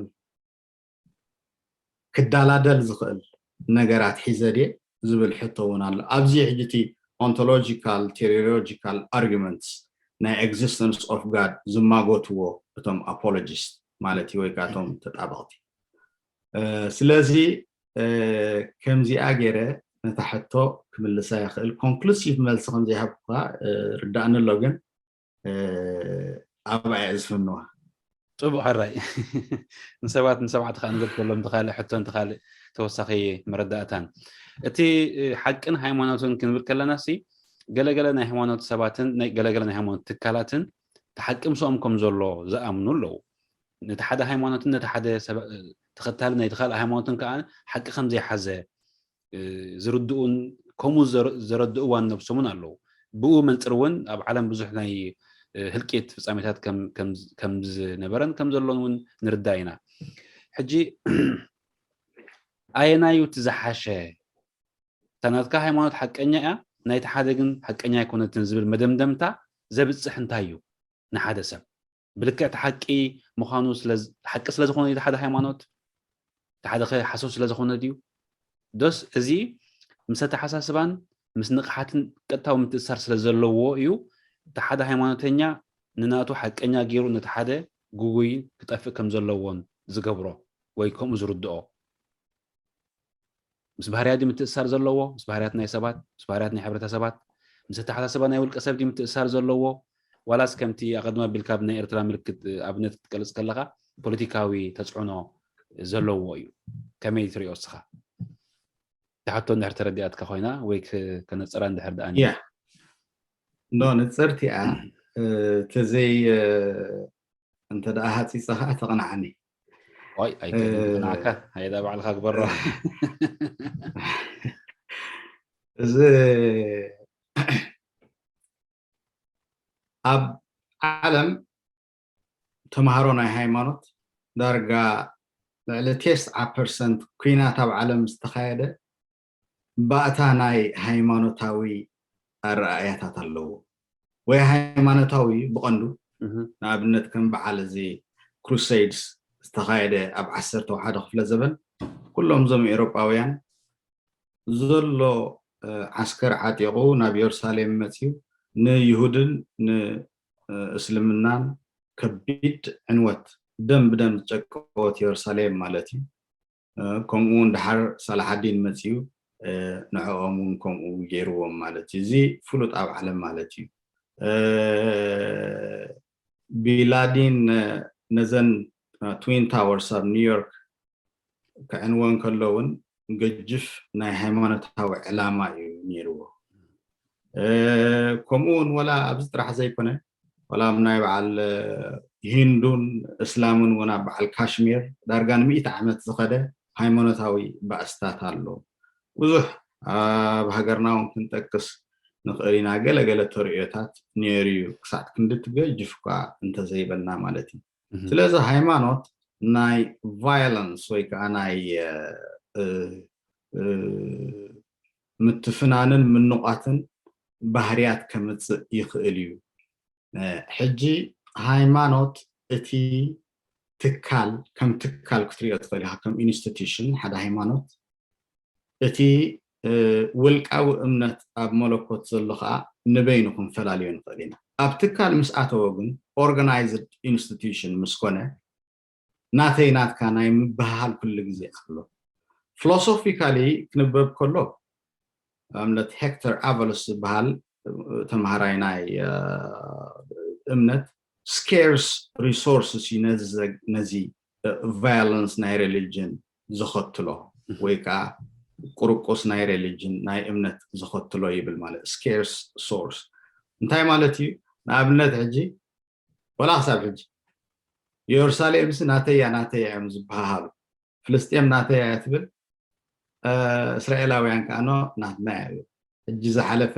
ክደላደል ዝኽእል ነገራት ሒዘ ድየ ዝብል ሕቶ እውን ኣሎ። ኣብዚ ሕጂ እቲ ኦንቶሎጂካል ቴሌሎጂካል ኣርጊመንትስ ናይ ኤግዚስተንስ ኦፍ ጋድ ዝማጎትዎ እቶም ኣፖሎጂስት ማለት እዩ፣ ወይ ከዓ እቶም ተጣበቕቲ። እ፣ ስለዚ፣ እ፣ ከምዚኣ ገይረ ነታ ሕቶ ክምልሳ ይኽእል። ኮንክሉሲቭ መልሲ ከም ዘይሃብኩኻ፣ እ፣ ርዳእኒ ኣሎ፣ ግን፣ እ፣ ኣብኣ እየ ዝፍንዋ። ጽቡቕ ሕራይ። ንሰባት ንሰብዓተ ከኣ ንገድፈሎም፣ እንተ ካልእ ሕቶን እንተ ካልእ ተወሳኺ መረዳእታን። እቲ፣ እ፣ ሓቅን ሃይማኖትን ክንብል ከለናሲ፣ ገለገለ ናይ ሃይማኖት ሰባትን ናይ ገለገለ ናይ ሃይማኖት ትካላትን እቲ ሓቂ ምስኦም ከም ዘሎ ዝኣምኑ ኣለዉ። ነቲ ሓደ ሃይማኖትን ነቲ ሓደ ሰብ-፣ ተኸታሊ ናይቲ ካልእ ሃይማኖትን ከኣ ሓቂ ከም ዘይሓዘ፣ እ፣ ዝርድኡን ከምኡ ዘረ-፣ ዘረድእዋን ነብሶምን ኣለዉ። ብኡ መንጽር እውን ኣብ ዓለም ብዙሕ ናይ፣ እ፣ ህልቂት ፍጻሜታት ከም፣ ከም፣ ከም ዝነበረን ከም ዘሎን እውን ንርዳእ ኢና። ሕጂ ኣየናዩ እቲ ዝሓሸ? እታ ናትካ ሃይማኖት ሓቀኛ እያ፣ ናይቲ ሓደ ግን ሓቀኛ ኣይኮነትን ዝብል መደምደምታ ዘብጽሕ እንታይ እዩ ንሓደ ሰብ? ብልክዕ እቲ ሓቂ ምዃኑ ስለ ዝ-፣ ሓቂ ስለ ዝኾነ ድዩ እቲ ሓደ ሃይማኖት? እቲ ሓደ ኸ ሓሶት ስለ ዝኾነ ድዩ? ዶስ እዚ ምስ ኣተሓሳስባን ምስ ንቕሓትን ቀጥታዊ ምትእስሳር ስለ ዘለዎ እዩ፣ እቲ ሓደ ሃይማኖተኛ ንናቱ ሓቀኛ ገይሩ ነቲ ሓደ ግጉይ ክጠፍእ ከም ዘለዎን ዝገብሮ ወይ ከምኡ ዝርድኦ? ምስ ባህርያት ድዩ ምትእስሳር ዘለዎ? ምስ ባህርያት ናይ ሰባት፣ ምስ ባህርያት ናይ ሕብረተሰባት፣ ምስ ኣተሓሳስባ ናይ ውልቀ ሰብ ድዩ ምትእስሳር ዘለዎ? ዋላስ ከምቲ ኣቐድም ኣቢልካ ብናይ ኤርትራ ምልክት፣ እ፣ ኣብነት ክትገልጽ ከለኻ ፖለቲካዊ ተጽዕኖ ዘለዎ እዩ? ከመይ ትሪኦ እስኻ? እታ ሕቶ እንድሕር ተረዲኣትካ ኮይና ወይ ክ-፣ ከነጽራ እንድሕር ደኣ ያ። ኖ፣ ንጽርቲ እያ። እ፣ ተዘይ፣ እ፣ እንተ ደኣ ሃጺጸ ኸኣ ተቕንዓኒ። ዋይ፣ ኣይተ-፣ እ፣ ንዓካ፣ ሃይዳ ባዕልኻ ግበሮ። እዚ ኣብ ዓለም ተምሃሮ ናይ ሃይማኖት ዳርጋ ልዕሊ ተስዓ ፐርሰንት ኲናት ኣብ ዓለም ዝተኻየደ ባእታ ናይ ሃይማኖታዊ ኣረኣእያታት ኣለዎ። ወይ ሃይማኖታዊ ብቐንዱ፣ ንኣብነት ከም በዓል እዚ ክሩሰይድስ ዝተኻየደ ኣብ ዓሰርተ ሓደ ክፍለ ዘበን፣ ኩሎም እዞም ኤውሮጳውያን ዘሎ ዓስከር ዓጢቑ ናብ ኢየሩሳሌም መፅዩ ንይሁድን ንእስልምናን ከቢድ ዕንወት፣ ደም ብደም ዝጨቀወት ኢየሩሳሌም ማለት እዩ። ከምኡ እውን ደሓር ሳላሓዲን መፅዩ ንዕኦም እውን ከምኡ ገይርዎም ማለት እዩ። እዚ ፍሉጥ ኣብ ዓለም ማለት እዩ። ቢላዲን ነዘን ትዊን ታወርስ ኣብ ኒውዮርክ ክዕንወን ከሎ እውን ገጅፍ ናይ ሃይማኖታዊ ዕላማ እዩ ነይርዎ። ከምኡ እውን ወላ ኣብዚ ጥራሕ ዘይኮነ፣ ወላ ኣብ ናይ በዓል ሂንዱን እስላምን እውን ኣብ በዓል ካሽሚር ዳርጋ ንሚእቲ ዓመት ዝኸደ ሃይማኖታዊ ባእስታት ኣሎ። ብዙሕ ኣብ ሃገርና እውን ክንጠቅስ ንኽእል ኢና። ገለገለ ተርእዮታት ነይሩ እዩ፣ ክሳዕ ክንዲ ትገጅፍ እኳ እንተዘይበልና ማለት እዩ። ስለዚ ሃይማኖት ናይ ቫዮለንስ ወይ ከዓ ናይ ምትፍናንን ምንቋትን ባህርያት ከምፅእ ይኽእል እዩ። ሕጂ ሃይማኖት እቲ ትካል ከም ትካል ክትሪኦ ትኽእል ኢኻ፣ ከም ኢንስቲትዩሽን ሓደ ሃይማኖት እቲ ውልቃዊ እምነት ኣብ መለኮት ዘሎ ከዓ ንበይኑ ክንፈላልዮ ንኽእል ኢና። ኣብ ትካል ምስ ኣተወ ግን ኦርጋናይዝድ ኢንስቲትዩሽን ምስ ኮነ ናተይ ናትካ ናይ ምብህሃል ኩሉ ግዜ ኣሎ። ፊሎሶፊካሊ ክንበብ ከሎ ኣብነት ሄክተር ኣቨሎስ ዝበሃል ተምሃራይ ናይ እምነት ስኬርስ ሪሶርስስ እዩ ነዚ ቫዮለንስ ናይ ሬሊጅን ዘኸትሎ ወይ ከዓ ቁርቁስ ናይ ሬሊጅን ናይ እምነት ዘኸትሎ ይብል ማለት ስኬርስ ሶርስ እንታይ ማለት እዩ? ንኣብነት ሕጂ ወላ ክሳብ ሕጂ ኢየሩሳሌምሲ ናተያ ናተያ እዮም ዝበሃሃሉ። ፍልስጤም ናተያ እያ ትብል፣ እስራኤላውያን ከዓ ኖ ናትና እዩ። ሕጂ ዝሓለፈ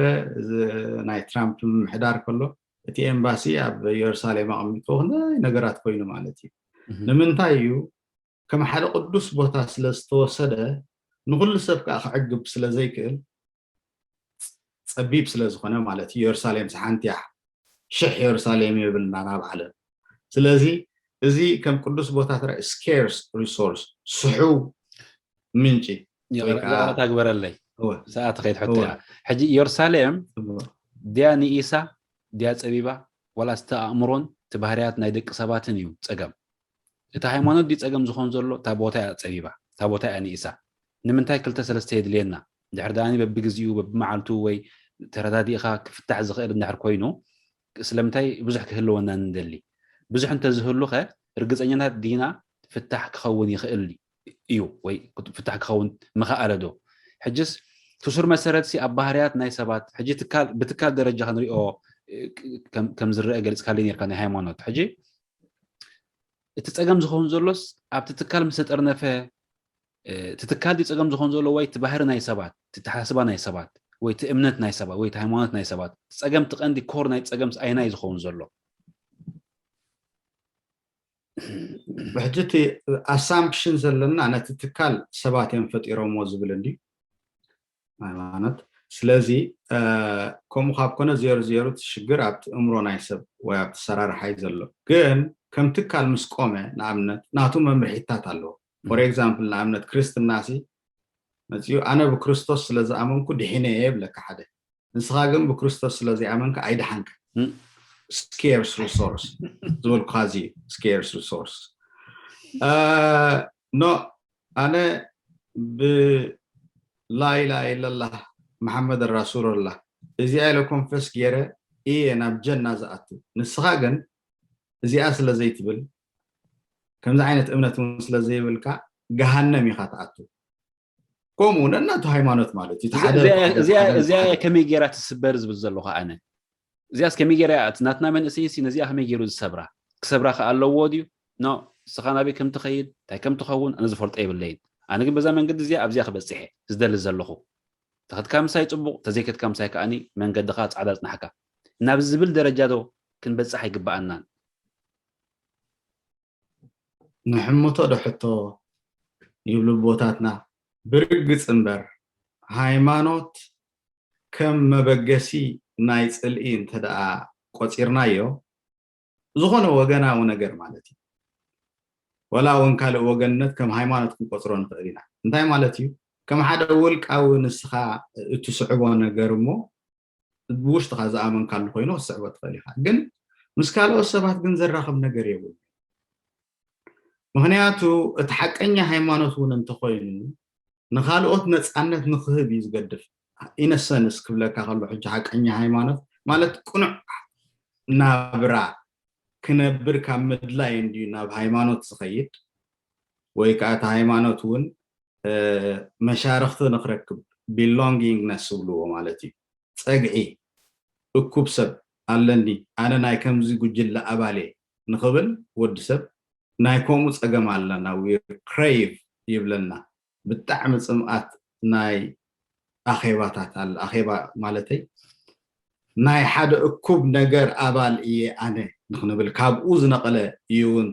ናይ ትራምፕ ምምሕዳር ከሎ እቲ ኤምባሲ ኣብ ኢየሩሳሌም ኣቐሚጥዎ ክንደይ ነገራት ኮይኑ ማለት እዩ። ንምንታይ እዩ? ከም ሓደ ቅዱስ ቦታ ስለ ዝተወሰደ ንኩሉ ሰብ ከዓ ክዕግብ ስለ ዘይክእል ጸቢብ ስለ ዝኾነ ማለት እዩ። ኢየሩሳሌም ሓንቲ እያ፣ ሽሕ ኢየሩሳሌም የብልና ናብ ዓለም። ስለዚ እዚ ከም ቅዱስ ቦታ ትራይ ስኬርስ ሪሶርስ ስሑ ምንጪ ይቕረታ ግበረለይ። ሰዓት ከይድ ሕቶ እያ። ሕጂ ኢየሩሳሌም ድያ ንኢሳ ድያ ጸቢባ ዋላ ስተ ኣእምሮን እቲ ባህርያት ናይ ደቂ ሰባትን እዩ ጸገም። እቲ ሃይማኖት ድዩ ጸገም ዝኾን ዘሎ? እታ ቦታ እያ ጸቢባ፣ እታ ቦታ እያ ንኢሳ። ንምንታይ ክልተ ሰለስተ የድልየና? ድሕር ደኣኒ በብግዜኡ በብመዓልቱ ወይ ተረዳዲእኻ ክፍታሕ ዝኽእል እንድሕር ኮይኑ ስለምንታይ ብዙሕ ክህልወና ንደሊ? ብዙሕ እንተዝህሉኸ ርግጸኛታት ዲና ፍታሕ ክኸውን ይኽእል እዩ ወይ ፍታሕ ክኸውን ምኽኣለ ዶ? ሕጅስ ትሱር መሰረት ሲ ኣብ ባህርያት ናይ ሰባት ሕጂ ትካል ብትካል ደረጃ ክንሪኦ ከም ዝረአ ገሊጽካለይ ነርካ ናይ ሃይማኖት ሕጂ እቲ ጸገም ዝኸውን ዘሎስ ኣብቲ ትካል ምስ ተጠርነፈ እቲ ትካል ድዩ ጸገም ዝኸውን ዘሎ ወይ እቲ ባህሪ ናይ ሰባት እቲ ተሓስባ ናይ ሰባት ወይ እቲ እምነት ናይ ሰባት ወይ እቲ ሃይማኖት ናይ ሰባት ጸገም እቲ ቀንዲ ኮር ናይ ጸገም ኣየናይ ዝኸውን ዘሎ? ብሕጂ እቲ ኣሳምፕሽን ዘለና ነቲ ትካል ሰባት እዮም ፈጢሮምዎ ዝብል እንዲ ሃይማኖት ስለዚ ከምኡ ካብ ኮነ ዜሩ ዜሩ እቲ ሽግር ኣብቲ እምሮ ናይ ሰብ ወይ ኣብቲ ሰራርሓ እዩ ዘሎ ግን ከም ትካል ምስ ቆመ ንኣብነት ናቱ መምርሒታት ኣለዎ for example ንኣብነት ክርስትና ሲ መፅኡ ኣነ ብክርስቶስ ስለ ዝኣመንኩ ድሒነ እየ ይብለካ ሓደ ንስኻ ግን ብክርስቶስ ስለ ዘይኣመንካ ኣይድሓንካ scarce resource ዝበልኩኻ እዚ scarce resource no ኣነ ብላይላ ኢለላ መሓመድ ራሱሉላ እዚኣ ኢለ ኮንፈስ ገይረ እየ ናብ ጀና ዝኣቱ ንስኻ ግን እዚኣ ስለ ዘይትብል ከምዚ ዓይነት እምነት እውን ስለ ዘይብልካ ገሃነም ኢኻ ትኣቱ ከምኡ ነናቱ ሃይማኖት ማለት እዩ እዚኣ ከመይ ገይራ ትስበር ዝብል ዘለኹ ኣነ እዚኣስ ከመይ ገይራ እያ ናትና መንእሰይ ሲ ነዚኣ ከመይ ገይሩ ዝሰብራ ክሰብራ ከ ኣለዎ ድዩ ኖ ንስኻ ናበይ ከም ትኸይድ እንታይ ከም ትኸውን ኣነ ዝፈልጦ የብለይን ኣነ ግን በዛ መንገዲ እዚኣ ኣብዚኣ ክበፅሐ ዝደሊ ዘለኹ ተኸድካ ምሳይ ፅቡቕ ተዘይከድካ ምሳይ ከኣኒ መንገድኻ ፃዕዳ ፅናሕካ ናብ ዝብል ደረጃ ዶ ክንበፅሕ ኣይግበኣናን ንሕምቶ ዶ ሕቶ ይብሉ ኣቦታትና ብርግፅ እምበር ሃይማኖት ከም መበገሲ ናይ ጽልኢ እንተ ደኣ ቆጺርናዮ፣ ዝኾነ ወገናዊ ነገር ማለት እዩ። ወላ እውን ካልእ ወገንነት ከም ሃይማኖት ክንቆጽሮ ንኽእል ኢና። እንታይ ማለት እዩ? ከም ሓደ ውልቃዊ ንስኻ እትስዕቦ ነገር እሞ ብውሽጥኻ ዝኣመንካሉ ኮይኑ ክትስዕቦ ትኽእል ኢኻ። ግን ምስ ካልኦት ሰባት ግን ዘራኽብ ነገር የብሉ። ምኽንያቱ እቲ ሓቀኛ ሃይማኖት እውን እንተኾይኑ ንኻልኦት ነፃነት ንክህብ እዩ ዝገድፍ። ኢነሰንስ ክብለካ ከሎ ሕጂ ሓቀኛ ሃይማኖት ማለት ቅኑዕ ናብራ ክነብር ካብ ምድላይ እንድዩ ናብ ሃይማኖት ዝኸይድ፣ ወይ ከዓ እቲ ሃይማኖት እውን መሻርክቲ ንክረክብ፣ ቢሎንጊንግነስ ዝብልዎ ማለት እዩ። ፀግዒ እኩብ ሰብ ኣለኒ፣ ኣነ ናይ ከምዚ ጉጅለ ኣባል እየ ንክብል ወዲ ሰብ ናይ ከምኡ ፀገም ኣለና። ዊ ክሬቭ ይብለና። ብጣዕሚ ፅምኣት ናይ ኣኼባታት ኣለ። ኣኼባ ማለተይ ናይ ሓደ እኩብ ነገር ኣባል እየ ኣነ ንክንብል ካብኡ ዝነቐለ እዩ እውን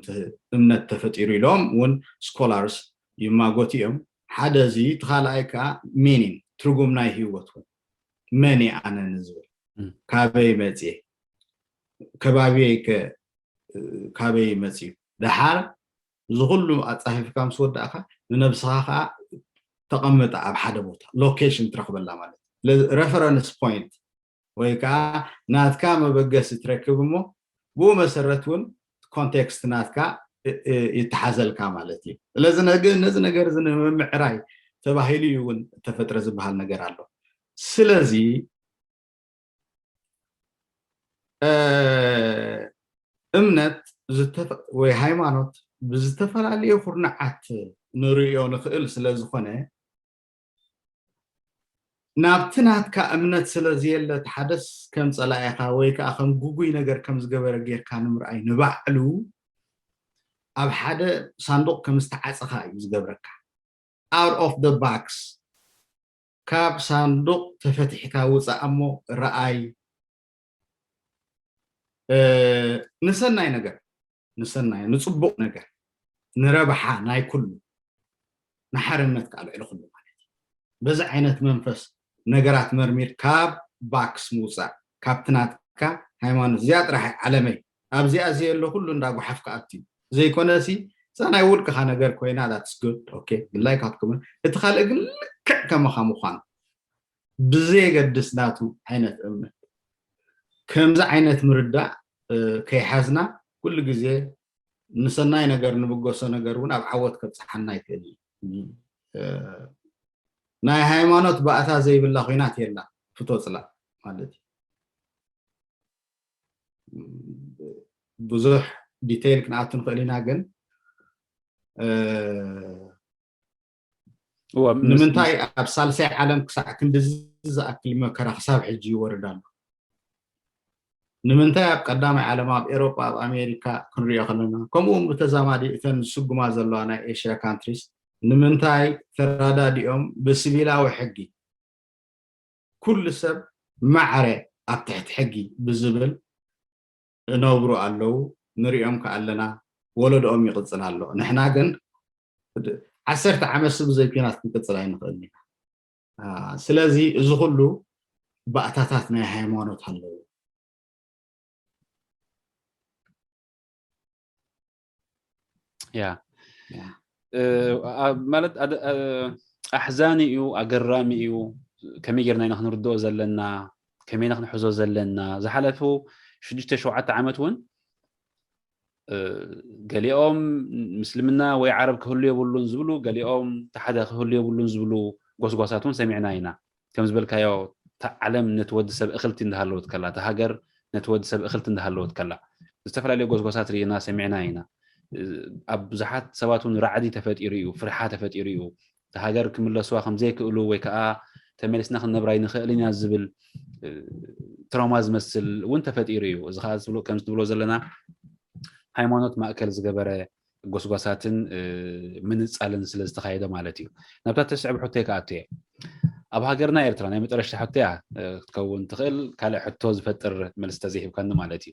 እምነት ተፈጢሩ ኢሎም እውን ስኮላርስ ይማጎት እዮም። ሓደ እዚ እቲ ካልኣይ ከዓ ሚኒንግ ትርጉም ናይ ህይወት እውን መን እየ ኣነ ንዝብል ካበይ መፅየ ከባቢየይ ከ ካበይ መፅዩ ደሓር እዚ ኩሉ ኣፃፊፍካ ምስ ወዳእካ ንነብስኻ ከዓ ተቐምጣ ኣብ ሓደ ቦታ ሎኬሽን ትረክበላ ማለት እዩ። ረፈረንስ ፖይንት ወይ ከዓ ናትካ መበገሲ ትረክብ እሞ ብኡ መሰረት እውን ኮንቴክስት ናትካ ይተሓዘልካ ማለት እዩ። ስለዚ ነዚ ነገር እዚ ንምምዕራይ ተባሂሉ እዩ እውን ተፈጥረ ዝበሃል ነገር ኣሎ። ስለዚ እምነት ወይ ሃይማኖት ብዝተፈላለየ ኩርናዓት ንርእዮ ንኽእል ስለ ዝኾነ ናብቲ ናትካ እምነት ስለ ዘየለ እቲ ሓደስ ከም ጸላኢኻ ወይ ከዓ ከም ጉጉይ ነገር ከም ዝገበረ ጌርካ ንምርኣይ ንባዕሉ ኣብ ሓደ ሳንዱቕ ከም ዝተዓጸኻ እዩ ዝገብረካ። Out of the box ካብ ሳንዱቕ ተፈቲሕካ ውፃእ እሞ ረኣይ ንሰናይ ነገር ንሰናይ ንፅቡቕ ነገር ንረብሓ ናይ ኩሉ ንሓርነት ከዓ ልዕሊ ኩሉ ማለት እዩ። በዚ ዓይነት መንፈስ ነገራት መርሚር ካብ ባክስ ምውፃእ ካብቲ ናትካ ሃይማኖት እዚኣ ጥራሕ ዓለመይ ኣብዚኣ እዚ ኣሎ ኩሉ እንዳጓሓፍካ ኣትዩ ዘይኮነሲ እዛ ናይ ውልቅኻ ነገር ኮይና that's good okay ግላይ ካትኩምን እቲ ካልእ ግን ልክዕ ከመኻ ምዃኑ ብዘየገድስ ናቱ ዓይነት እምነት ከምዚ ዓይነት ምርዳእ ከይሓዝና ኩሉ ግዜ ንሰናይ ነገር ንብገሶ ነገር እውን ኣብ ዓወት ከብፅሓና ይክእል እዩ። ናይ ሃይማኖት ባእታ ዘይብላ ኮይናት የላ ፍቶ ፅላ ማለት እዩ። ብዙሕ ዲቴይል ክንኣቱ ንኽእል ኢና ግን ንምንታይ ኣብ ሳልሳይ ዓለም ክሳዕ ክንድዚ ዝኣክል መከራ ክሳብ ሕጂ ይወርድ ኣሎ? ንምንታይ ኣብ ቀዳማይ ዓለም ኣብ ኤሮጳ ኣብ ኣሜሪካ ክንሪኦ ከለና ከምኡ እውን ብተዛማዲ እተን ዝስጉማ ዘለዋ ናይ ኤሽያ ካንትሪስ ንምንታይ ተራዳዲኦም ብስቪላዊ ሕጊ ኩሉ ሰብ ማዕረ ኣብ ትሕቲ ሕጊ ብዝብል እነብሩ ኣለዉ ንሪኦም ከ ኣለና ወለዶኦም ይቕፅል ኣሎ ንሕና ግን ዓሰርተ ዓመት ስብ ዘይ ኲናት ክንቅፅል ኣይንኽእል ኢና ስለዚ እዚ ኩሉ ባእታታት ናይ ሃይማኖት ኣለዉ ያ ማለት ኣሕዛኒ እዩ ኣገራሚ እዩ ከመይ ጌርና ኢና ክንርድኦ ዘለና ከመይ ኢና ክንሕዞ ዘለና ዝሓለፉ ሽዱሽተ ሸውዓተ ዓመት እውን ገሊኦም ምስልምና ወይ ዓረብ ክህሉ የብሉን ዝብሉ ገሊኦም ተሓደ ክህሉ የብሉን ዝብሉ ጎስጓሳት እውን ሰሚዕና ኢና ከም ዝበልካዮ እታ ዓለም ነቲ ወዲ ሰብ እኽልቲ እንዳሃለወት ከላ እታ ሃገር ነቲ ወዲ ሰብ እኽልቲ እንዳሃለወት ከላ ዝተፈላለዩ ጎስጓሳት ርኢና ሰሚዕና ኢና ኣብ ብዙሓት ሰባት እውን ራዕዲ ተፈጢሩ እዩ ፍርሓ ተፈጢሩ እዩ እታ ሃገር ክምለስዋ ከምዘይክእሉ ወይ ከዓ ተመሊስና ክንነብራ ይንኽእል ኢና ዝብል ትራውማ ዝመስል እውን ተፈጢሩ እዩ እዚ ከዓ ከምዚ ትብሎ ዘለና ሃይማኖት ማእከል ዝገበረ ጎስጓሳትን ምንፃልን ስለ ዝተኻየደ ማለት እዩ ናብታ ተስዕብ ሕቶይ ከኣቱ እየ ኣብ ሃገርና ኤርትራ ናይ መጠረሽታ ሕቶ እያ ክትከውን ትኽእል ካልእ ሕቶ ዝፈጥር መልሲ ተዘይሂብካኒ ማለት እዩ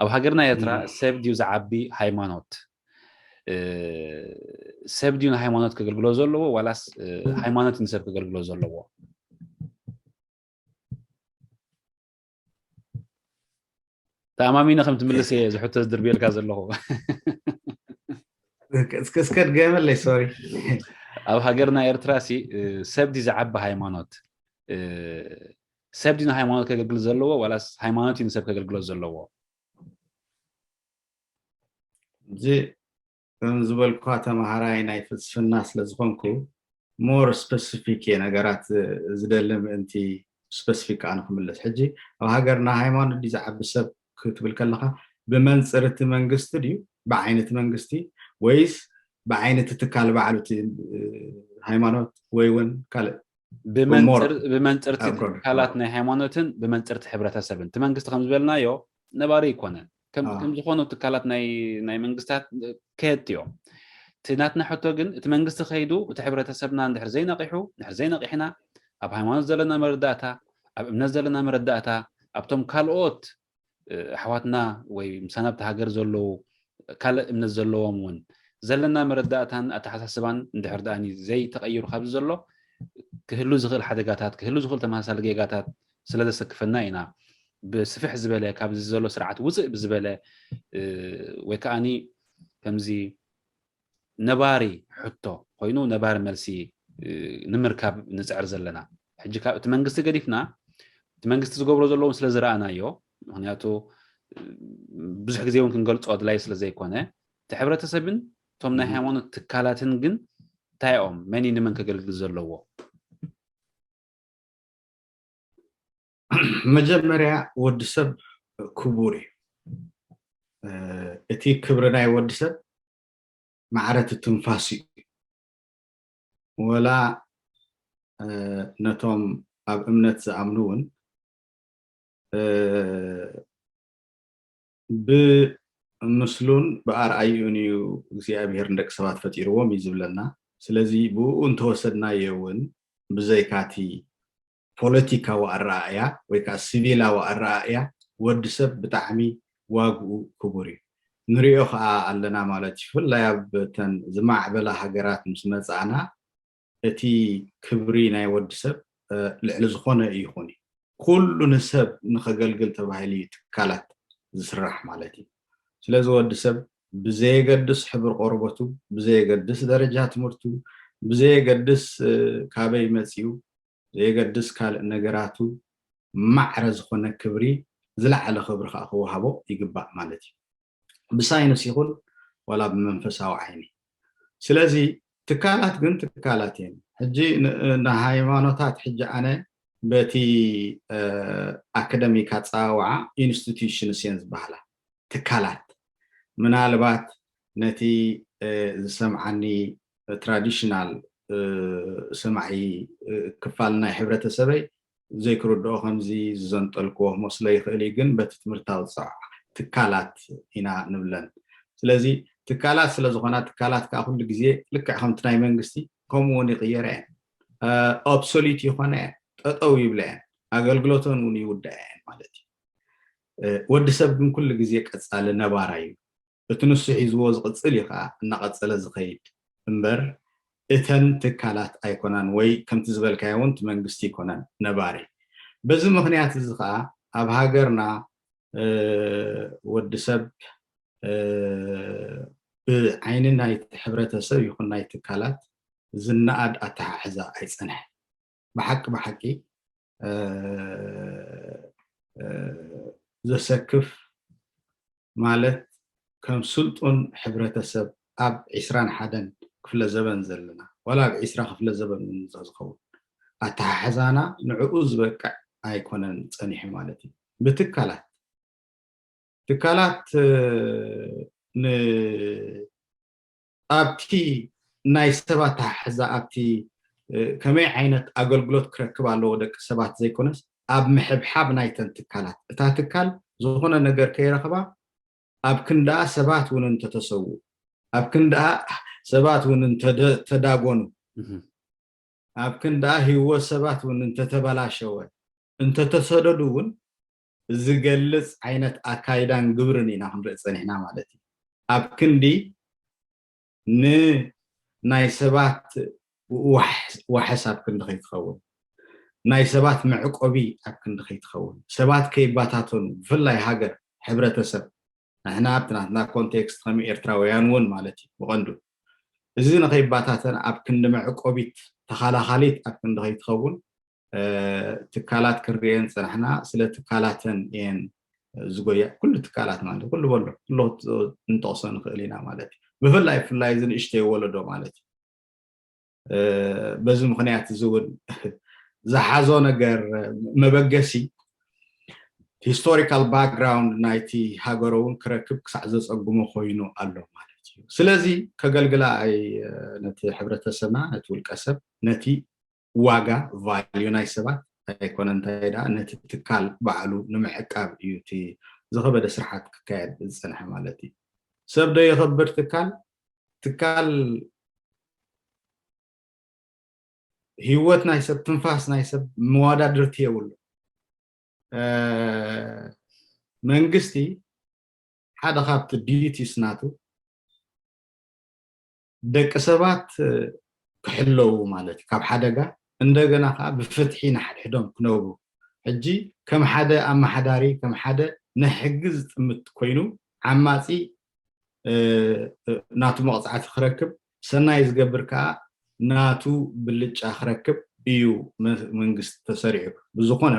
ኣብ ሃገርና ኤርትራ ሰብ ድዩ ዝዓቢ ሃይማኖት ሰብ ድዩ ንሃይማኖት ከገልግሎ ዘለዎ ዋላስ ሃይማኖት ንሰብ ከገልግሎ ዘለዎ? ተኣማሚነ ከም ትምልስ እየ ዝሕቶ ዝድርብየልካ ዘለኹ። እስከ እስከ ድገመለይ ሶሪ። ኣብ ሃገርና ኤርትራ ሲ ሰብ ድዩ ዝዓቢ ሃይማኖት? ሰብ ድዩ ንሃይማኖት ከገልግል ዘለዎ ዋላስ ሃይማኖት እዩ ንሰብ ከገልግሎ ዘለዎ? እዚ ከም ዝበልኩካ ተምሃራይ ናይ ፍልስፍና ስለ ዝኾንኩ more specific እየ ነገራት ዝደሊ ምእንቲ specific ኣነ ክምለስ። ሕጂ ኣብ ሃገርና ሃይማኖት ድዩ ዝዓቢ ሰብ ክትብል ከለካ ብመንፅር እቲ መንግስቲ ድዩ ብዓይኒ እቲ መንግስቲ ወይስ ብዓይኒ እቲ ትካል ባዕሉ እቲ ሃይማኖት ወይ እውን ካልእ ብመንፅር ብመንፅርቲ ትካላት ናይ ሃይማኖትን ብመንፅርቲ ሕብረተሰብን እቲ መንግስቲ ከም ዝበልናዮ ነባሪ ኣይኮነን። ከም ዝኾኑ ትካላት ናይ ናይ መንግስታት ከየት እዮም። እቲ ናትና ሕቶ ግን እቲ መንግስቲ ከይዱ እቲ ሕብረተሰብና እንድሕር ዘይነቂሑ እንድሕር ዘይነቂሕና ኣብ ሃይማኖት ዘለና መረዳእታ ኣብ እምነት ዘለና መረዳእታ ኣብቶም ካልኦት ኣሕዋትና ወይ ምሳና ኣብቲ ሃገር ዘለዉ ካልእ እምነት ዘለዎም እውን ዘለና መረዳእታን ኣተሓሳስባን እንድሕር ደኣ ዘይተቐይሩ ካብዚ ዘሎ ክህሉ ዝኽእል ሓደጋታት ክህሉ ዝኽእል ተመሳሳሊ ጌጋታት ስለ ዘሰክፈና ኢና ብስፍሕ ዝበለ ካብዚ ዘሎ ስርዓት ውፅእ ብዝበለ ወይ ከዓኒ ከምዚ ነባሪ ሕቶ ኮይኑ ነባሪ መልሲ ንምርካብ ንፅዕር ዘለና። ሕጂ ካብ እቲ መንግስቲ ገዲፍና እቲ መንግስቲ ዝገብሮ ዘለውን ስለ ዝረኣናዮ ምክንያቱ ብዙሕ ግዜ እውን ክንገልፆ ኣድላይ ስለ ዘይኮነ እቲ ሕብረተሰብን እቶም ናይ ሃይማኖት ትካላትን ግን እንታይ እዮም መን እዩ ንመን ከገልግል ዘለዎ? መጀመርያ ወዲ ሰብ ክቡር እዩ። እቲ ክብሪ ናይ ወዲ ሰብ ማዕረ እቲ ትንፋስ እዩ። ወላ ነቶም ኣብ እምነት ዝኣምኑ እውን ብምስሉን ብኣርኣይኡን እዩ እግዚኣብሔር ንደቂ ሰባት ፈጢርዎም እዩ ዝብለና። ስለዚ ብኡ እንተወሰድናዮ እውን ብዘይካቲ ፖለቲካዊ ኣረኣእያ ወይ ከዓ ሲቪላዊ ኣረኣእያ ወዲ ሰብ ብጣዕሚ ዋግኡ ክቡር እዩ። ንሪኦ ከዓ ኣለና ማለት እዩ። ብፍላይ ኣብ ተን ዝማዕበላ ሃገራት ምስ መፃእና እቲ ክብሪ ናይ ወዲ ሰብ ልዕሊ ዝኾነ ይኹን እዩ። ኩሉ ንሰብ ንኸገልግል ተባሂሉ እዩ ትካላት ዝስራሕ ማለት እዩ። ስለዚ ወዲ ሰብ ብዘየገድስ ሕብሪ ቆርበቱ፣ ብዘየገድስ ደረጃ ትምህርቱ፣ ብዘየገድስ ካበይ መፂኡ፣ ዘየገድስ ካልእ ነገራቱ ማዕረ ዝኾነ ክብሪ ዝለዓለ ክብሪ ከዓ ክወሃቦ ይግባእ ማለት እዩ። ብሳይንስ ይኹን ዋላ ብመንፈሳዊ ዓይኒ። ስለዚ ትካላት ግን ትካላት እየን። ሕጂ ንሃይማኖታት ሕጂ ኣነ በቲ ኣካደሚክ ኣፀዋውዓ ኢንስቲትዩሽንስ እየን ዝበሃላ ትካላት። ምናልባት ነቲ ዝሰምዓኒ ትራዲሽናል ሰማዒ ክፋል ናይ ሕብረተሰበይ ዘይክርድኦ ከምዚ ዝዘንጠልክዎ ክመስሎ ይኽእል እዩ፣ ግን በቲ ትምህርታዊ ዝፀውዓ ትካላት ኢና ንብለን። ስለዚ ትካላት ስለ ዝኾና ትካላት ከዓ ኩሉ ግዜ ልክዕ ከምቲ ናይ መንግስቲ ከምኡ እውን ይቕየራ እየን፣ ኦብሶሊት ይኾና እየን፣ ጠጠው ይብላ እየን፣ ኣገልግሎተን እውን ይውዳእ እየን ማለት እዩ። ወዲ ሰብ ግን ኩሉ ግዜ ቀፃሊ ነባራይ እዩ። እቲ ንሱ ሒዝዎ ዝቕፅል እዩ ከዓ እናቐፀለ ዝኸይድ እምበር እተን ትካላት ኣይኮናን ወይ ከምቲ ዝበልካዮ እውን እቲ መንግስቲ ኣይኮነን ነባሪ። በዚ ምክንያት እዚ ከዓ ኣብ ሃገርና ወዲ ሰብ ብዓይኒ ናይ ሕብረተሰብ ይኹን ናይ ትካላት ዝነኣድ ኣተሓሕዛ ኣይፀንሐን። ብሓቂ ብሓቂ ዘሰክፍ ማለት ከም ስልጡን ሕብረተሰብ ኣብ ዒስራን ሓደን ክፍለ ዘበን ዘለና ዋላ ኣብ ዒስራ ክፍለ ዘበን እውን ዝኸውን ኣተሓሕዛና ንዕኡ ዝበቅዕ ኣይኮነን ፀኒሑ ማለት እዩ። ብትካላት ትካላት ኣብቲ ናይ ሰብ ኣተሓሕዛ ኣብቲ ከመይ ዓይነት ኣገልግሎት ክረክብ ኣለዎ ደቂ ሰባት ዘይኮነስ ኣብ ምሕብሓብ ናይተን ትካላት እታ ትካል ዝኾነ ነገር ከይረኽባ ኣብ ክንድኣ ሰባት እውን እንተተሰዉ ኣብ ክንድኣ ሰባት እውን እንተዳጎኑ ኣብ ክንድኣ ህይወት ሰባት እውን እንተተበላሸወ እንተተሰደዱ እውን ዝገልፅ ዓይነት ኣካይዳን ግብርን ኢና ክንርኢ ፀኒሕና ማለት እዩ። ኣብ ክንዲ ንናይ ሰባት ዋሕስ ኣብ ክንዲ ከይትኸውን፣ ናይ ሰባት መዕቆቢ ኣብ ክንዲ ከይትኸውን፣ ሰባት ከይባታተኑ፣ ብፍላይ ሃገር፣ ሕብረተሰብ፣ ንሕና ኣብቲ ናትና ኮንቴክስት ከም ኤርትራውያን እውን ማለት እዩ ብቐንዱ፣ እዚ ንኸይባታተን ኣብ ክንዲ መዕቆቢት ተኻላኻሊት ኣብ ክንዲ ከይትኸውን ትካላት ክንሪኤን ዝፀናሕና ስለ ትካላተን እየን ዝጎያ። ኩሉ ትካላት ማለት ኩሉ በሎ ኩሉ ንጠቕሶ ንኽእል ኢና ማለት እዩ። ብፍላይ ብፍላይ እዚ ንእሽተይ ወለዶ ማለት እዩ። በዚ ምኽንያት እዚ እውን ዝሓዞ ነገር መበገሲ ሂስቶሪካል ባክግራውንድ ናይቲ ሃገሮ እውን ክረክብ ክሳዕ ዘፀግሞ ኮይኑ ኣሎ ማለት እዩ። ስለዚ ከገልግላ ኣይ ነቲ ሕብረተሰብና ነቲ ውልቀሰብ ነቲ ዋጋ ቫልዩ ናይ ሰባት ኣይኮነ እንታይ ደኣ ነቲ ትካል ባዕሉ ንምዕቃብ እዩ እቲ ዝኸበደ ስርሓት ክካየድ ዝፀንሐ ማለት እዩ። ሰብ ዶ የኸብር ትካል? ትካል ህይወት ናይ ሰብ ትንፋስ ናይ ሰብ መወዳድርቲ የብሉ። መንግስቲ ሓደ ካብቲ ዲዩቲስ ናቱ ደቂ ሰባት ክሕለዉ ማለት እዩ ካብ ሓደጋ እንደገና ከዓ ብፍትሒ ንሓድሕዶም ክነብሩ ሕጂ ከም ሓደ ኣመሓዳሪ ከም ሓደ ንሕጊ ዝጥምት ኮይኑ ዓማፂ ናቱ መቕፃዕቲ ክረክብ ሰናይ ዝገብር ከዓ ናቱ ብልጫ ክረክብ እዩ መንግስቲ ተሰሪዑ ብዝኾነ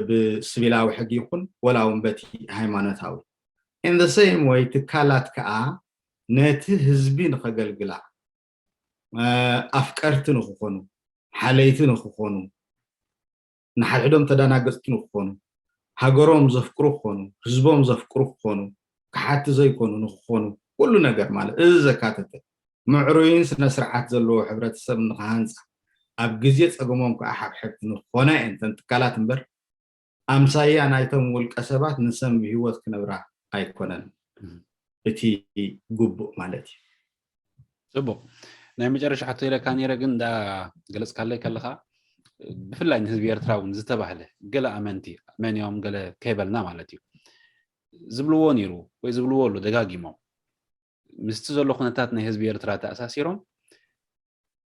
ብስቪላዊ ሕጊ ይኹን ወላ እውን በቲ ሃይማኖታዊ in the same way ትካላት ከዓ ነቲ ህዝቢ ንኸገልግላ ኣፍቀርቲ ንክኾኑ ሓለይቲ ንክኾኑ ንሓድሕዶም ተዳናገፅቲ ንክኾኑ ሃገሮም ዘፍቅሩ ክኾኑ ህዝቦም ዘፍቅሩ ክኾኑ ክሓቲ ዘይኮኑ ንክኾኑ ኩሉ ነገር ማለት እዚ ዘካተተ ምዕሩይን ስነ ስርዓት ዘለዎ ሕብረተሰብ ንክሃንፃ ኣብ ግዜ ፀገሞም ከዓ ሓብሐብቲ ንክኾና እየን እተን ትካላት እምበር ኣምሳያ ናይቶም ውልቀ ሰባት ንሰን ብህይወት ክነብራ ኣይኮነን እቲ ግቡእ ማለት እዩ። ፅቡቅ ናይ መጨረሻ ሕቶ ኢለካ ነይረ ግን እንዳ ገለፅካለይ ከለካ ብፍላይ ንህዝቢ ኤርትራ እውን ዝተባህለ ገለ ኣመንቲ መን እዮም ገለ ከይበልና ማለት እዩ ዝብልዎ ነይሩ ወይ ዝብልዎ ኣሎ ደጋጊሞም ምስቲ ዘሎ ኩነታት ናይ ህዝቢ ኤርትራ ተኣሳሲሮም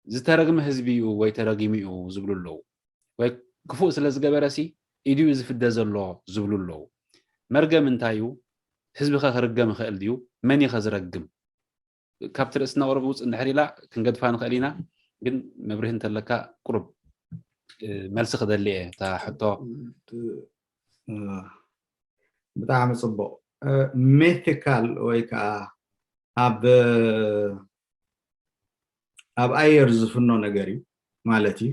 ዝተረግመ ህዝቢ እዩ ወይ ተረጊሙ እዩ ዝብሉ ኣለዉ ወይ ክፉእ ስለ ዝገበረ ሲ ኢድዩ ዝፍደ ዘሎ ዝብሉ ኣለዉ መርገም እንታይ እዩ ህዝቢ ከ ክርገም ይኽእል ድዩ መን እዩ ከዝረግም ካብቲ ርእስና ቁሩብ ውፅእ እንድሕር ኢላ ክንገድፋ ንኽእል ኢና ግን መብርሂ እንተለካ ቁሩብ መልሲ ክደሊ እየ እታ ሕቶ ብጣዕሚ ፅቡቅ ሜቲካል ወይ ከዓ ኣብ ኣብ ኣየር ዝፍኖ ነገር እዩ ማለት እዩ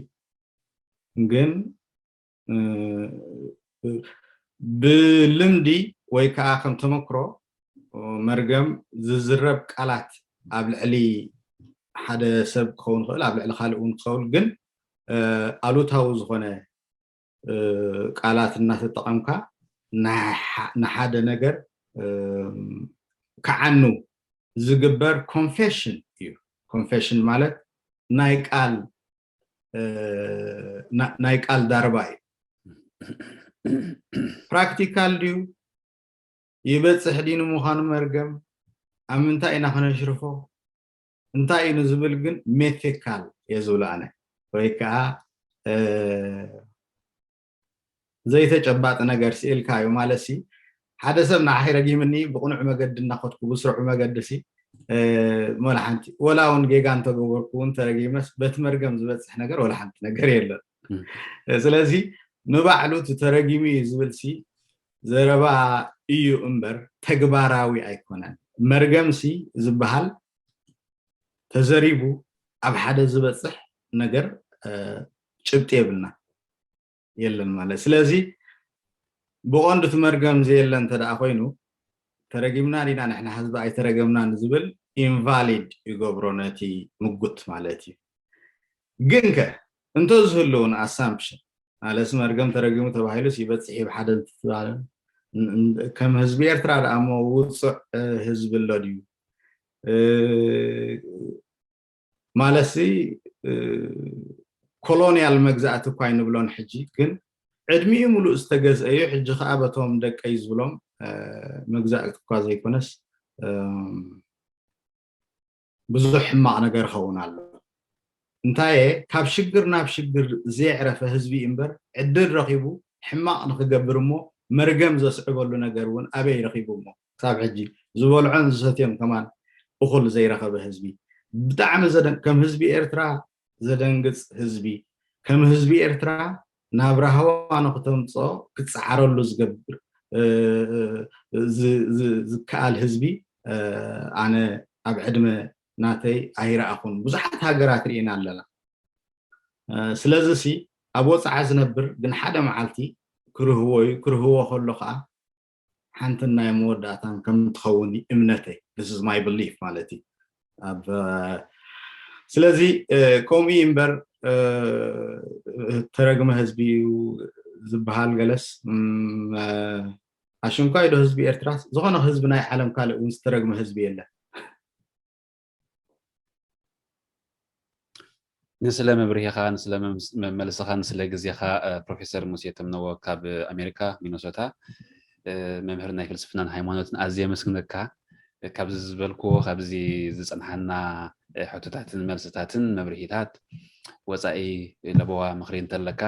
ግን ብልምዲ ወይ ከዓ ከም ተመክሮ መርገም ዝዝረብ ቃላት ኣብ ልዕሊ ሓደ ሰብ ክኸውን ይኽእል ኣብ ልዕሊ ካልእ እውን ክኸውን ግን ኣሉታዊ ዝኾነ ቃላት እናተጠቐምካ ንሓደ ነገር ክዓኑ ዝግበር ኮንፌሽን እዩ ኮንፌሽን ማለት ናይ ቃል ናይ ቃል ዳርባ እዩ ፕራክቲካል ድዩ ይበፅሕ ድዩ ንምዃኑ መርገም ኣብ ምንታይ ኢና ከነሽርፎ እንታይ እዩ ንዝብል ግን ሜቴካል እየ ዝብሎ ኣነ ወይ ከዓ ዘይተጨባጢ ነገር ስኢልካ እዩ ማለት ሲ ሓደ ሰብ ንዓኺ ረጊምኒ ብቕኑዕ መገዲ እናኸድኩ ብስሩዕ መገዲ ሲ ወላ ሓንቲ ወላ እውን ጌጋ እንተገበርኩ እውን ተረጊመስ በቲ መርገም ዝበፅሕ ነገር ወላ ሓንቲ ነገር የለን ስለዚ ንባዕሉ እቲ ተረጊሙ እዩ ዝብል ሲ ዘረባ እዩ እምበር ተግባራዊ ኣይኮነን መርገም ሲ ዝበሃል ተዘሪቡ ኣብ ሓደ ዝበፅሕ ነገር ጭብጢ የብልና የለን ማለት ስለዚ ብቐንዱ እቲ መርገም ዘየለ እንተ ደኣ ኮይኑ ተረጊምና ዲና ንሕና ህዝቢ ኣይተረገምናን ዝብል ኢንቫሊድ ይገብሮ ነቲ ምጉት ማለት እዩ ግን ከ እንተዝህልውን ኣሳምፕሽን ማለትስ መርገም ተረጊሙ ተባሂሉስ ይበፅሕ ይብ ሓደ እንትትባለ ከም ህዝቢ ኤርትራ ደኣ እሞ ውፁዕ ህዝቢ ኣሎ ድዩ ማለትሲ ኮሎኒያል መግዛእቲ እኳ ኣይንብሎን ሕጂ ግን ዕድሚኡ ሙሉእ ዝተገዝአ እዩ ሕጂ ከዓ በቶም ደቀይ ዝብሎም መግዛእቲ እኳ ዘይኮነስ ብዙሕ ሕማቕ ነገር ይኸውን ኣሎ። እንታየ፣ ካብ ሽግር ናብ ሽግር ዘየዕረፈ ህዝቢ እምበር ዕድል ረኺቡ ሕማቕ ንክገብር እሞ መርገም ዘስዕበሉ ነገር እውን ኣበይ ረኺቡ እሞ ክሳብ ሕጂ ዝበልዖን ዝሰትዮም ከማን እኹል ዘይረኸበ ህዝቢ፣ ብጣዕሚ ዘደን ከም ህዝቢ ኤርትራ ዘደንግጽ ህዝቢ፣ ከም ህዝቢ ኤርትራ ናብ ራህዋ ንክተምፅኦ ክፀዓረሉ ዝገብር ዝከኣል ህዝቢ ኣነ ኣብ ዕድመ ናተይ ኣይረኣኹን። ብዙሓት ሃገራት ርኢና ኣለና። ስለዚ ሲ ኣብ ወፃዓ ዝነብር ግን ሓደ መዓልቲ ክርህዎ እዩ። ክርህዎ ከሎ ከዓ ሓንትን ናይ መወዳእታን ከም ትኸውን እምነተይ። This is my belief ማለት እዩ። ኣብ ስለዚ ከምኡ እምበር ተረግመ ህዝቢ እዩ ዝበሃል ገለስ ኣሽንኳይ ዶ ህዝቢ ኤርትራ ዝኾነ ህዝቢ ናይ ዓለም ካልእ እውን ዝተረግመ ህዝቢ የለን። ንስለ መብርሂኻ፣ ንስለ መመልስኻን ስለ ግዜኻ ፕሮፌሰር ሙሴ ተምነዎ ካብ ኣሜሪካ ሚነሶታ መምህር ናይ ፍልስፍናን ሃይማኖትን ኣዝየ የመስግነካ። ካብዚ ዝበልክዎ ካብዚ ዝጸንሓና ሕቶታትን መልስታትን መብርሂታት ወጻኢ ለበዋ ምኽሪ እንተለካ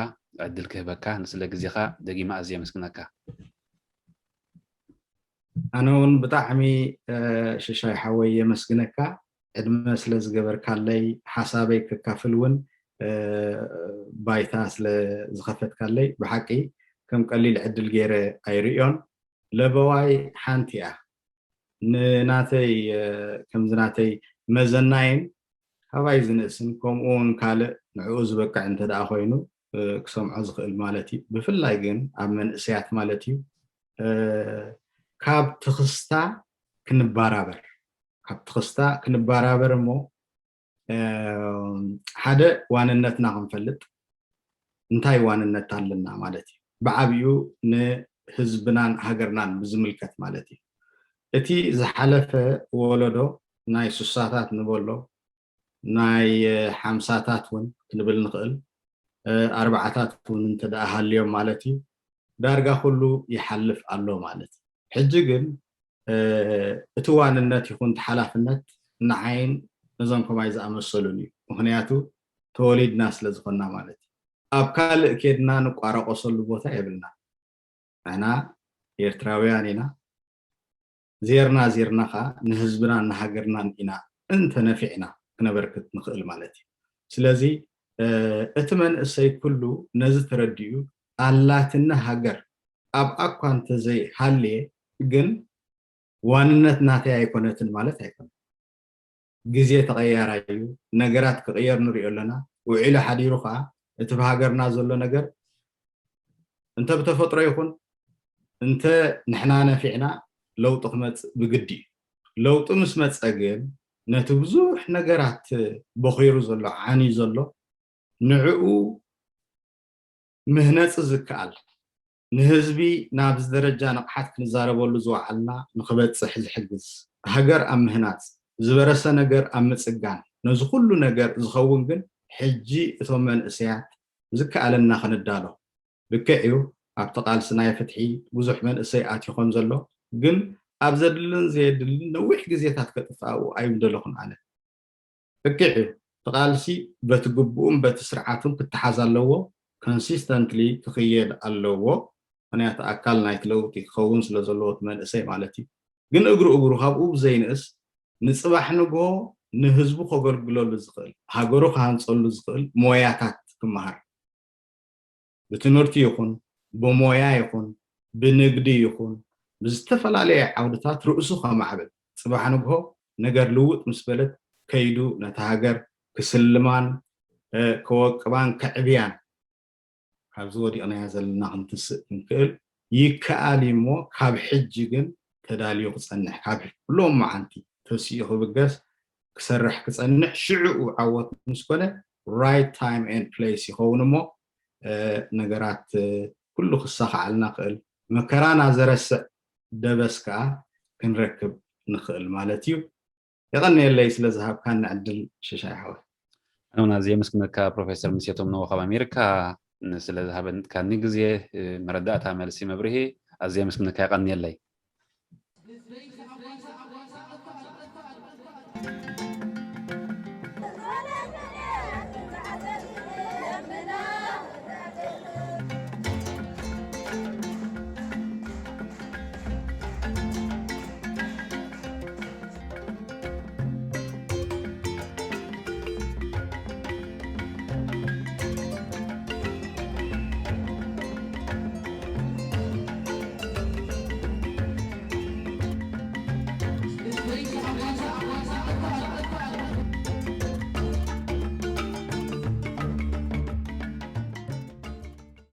ዕድል ክህበካ። ንስለ ግዜኻ ደጊመ ኣዝየ የመስግነካ። ኣነ እውን ብጣዕሚ ሽሻይ ሓወይ የመስግነካ። ዕድመ ስለ ዝገበርካለይ፣ ሓሳበይ ከካፍል እውን ባይታ ስለ ዝኸፈትካለይ ብሓቂ ከም ቀሊል ዕድል ገይረ ኣይርእዮን። ለበዋይ ሓንቲ እያ። ንናተይ ከምዚ ናተይ መዘናይን ካባይ ዝንእስን ከምኡ እውን ካልእ ንዕኡ ዝበቅዕ እንተ ደኣ ኮይኑ ክሰምዖ ዝኽእል ማለት እዩ። ብፍላይ ግን ኣብ መንእሰያት ማለት እዩ ካብ ትኽስታ ክንባራበር ካብ ትኽስታ ክንባራበር እሞ ሓደ ዋንነትና ክንፈልጥ እንታይ ዋንነት ኣለና ማለት እዩ። ብዓብዩ ንህዝብናን ሃገርናን ብዝምልከት ማለት እዩ። እቲ ዝሓለፈ ወለዶ ናይ ሱሳታት ንበሎ ናይ ሓምሳታት እውን ክንብል ንኽእል ኣርባዓታት እውን እንተ ደኣ ሃልዮም ማለት እዩ ዳርጋ ኩሉ ይሓልፍ ኣሎ ማለት እዩ። ሕጂ ግን እቲ ዋንነት ይኹን እቲ ሓላፍነት ንዓይን ነዞም ከማይ ዝኣመሰሉን እዩ። ምኽንያቱ ተወሊድና ስለ ዝኾንና ማለት እዩ። ኣብ ካልእ ኬድና ንቋረቆሰሉ ቦታ የብልና። ንሕና ኤርትራውያን ኢና። ዜርና ዜርና ኸዓ ንህዝብናን ንሃገርናን ኢና እንተ ነፊዕና ክነበርክት ንኽእል ማለት እዩ። ስለዚ እቲ መንእሰይ ኩሉ ነዚ ተረዲኡ ኣላትኒ ሃገር ኣብኣ እኳ እንተዘይሃልየ ግን ዋንነት ናተይ ኣይኮነትን ማለት ኣይኮነን። ግዜ ተቐያራይ እዩ። ነገራት ክቕየር ንሪኦ ኣለና። ውዒሉ ሓዲሩ ከዓ እቲ ብሃገርና ዘሎ ነገር እንተ ብተፈጥሮ ይኹን እንተ ንሕና ነፊዕና ለውጢ ክመፅእ ብግዲ እዩ። ለውጢ ምስ መፀ ግን ነቲ ብዙሕ ነገራት በኺሩ ዘሎ ዓንዩ ዘሎ ንዕኡ ምህነፂ ዝከኣል ንህዝቢ ናብዚ ደረጃ ንቕሓት ክንዛረበሉ ዝወዓልና ንክበፅሕ ዝሕግዝ ሃገር ኣብ ምህናፅ ዝበረሰ ነገር ኣብ ምፅጋን ነዚ ኩሉ ነገር ዝኸውን ግን ሕጂ እቶም መንእሰያት ዝከኣለና ክንዳሎ ልክዕ እዩ። ኣብቲ ቃልሲ ናይ ፍትሒ ብዙሕ መንእሰይ ኣትዩ ከም ዘሎ ግን ኣብ ዘድልን ዘየድልን ነዊሕ ግዜታት ከጥፍኣኡ ኣይምደለኹን ኣነ። ልክዕ እዩ። እቲ ቃልሲ በቲ ግብኡን በቲ ስርዓቱን ክተሓዝ ኣለዎ። ኮንሲስተንትሊ ክኽየድ ኣለዎ። ምክንያቱ ኣካል ናይቲ ለውጢ ክኸውን ስለ ዘለዎ እቲ መንእሰይ ማለት እዩ። ግን እግሩ እግሩ ካብኡ ብዘይንእስ ንፅባሕ ንግሆ ንህዝቡ ከገልግለሉ ዝኽእል ሃገሩ ክሃንፀሉ ዝኽእል ሞያታት ክመሃር ብትምህርቲ ይኹን ብሞያ ይኹን ብንግዲ ይኹን ብዝተፈላለየ ዓውድታት ርእሱ ከማዕብል ፅባሕ ንግሆ ነገር ልውጥ ምስ በለት ከይዱ ነታ ሃገር ክስልማን ከወቅባን ከዕብያን ካብዚ ወዲቕናዮ ዘለና ክንትስእ ክንክእል ይከኣል እዩ እሞ ካብ ሕጂ ግን ተዳልዩ ክፀንሕ ካብ ሎም መዓንቲ ተሲኡ ክብገስ ክሰርሕ ክፀንሕ ሽዕኡ ዓወት ምስ ኮነ right time and place ይኸውን እሞ ነገራት ኩሉ ክሳኻዓልና ክእል መከራና ዘረስዕ ደበስ ከዓ ክንረክብ ንኽእል ማለት እዩ። የቐንየለይ ስለ ዝሃብካኒ ዕድል ሽሻይ ሓወይ። ኣነ እውን ኣዝየ የመስግነካ ፕሮፌሰር ሙሴ ተምነዎ ካብ ኣሜሪካ ስለ ዝሃብካኒ ግዜ መረዳእታ መልሲ መብርሂ ኣዝየ የመስግነካ የቐንየለይ።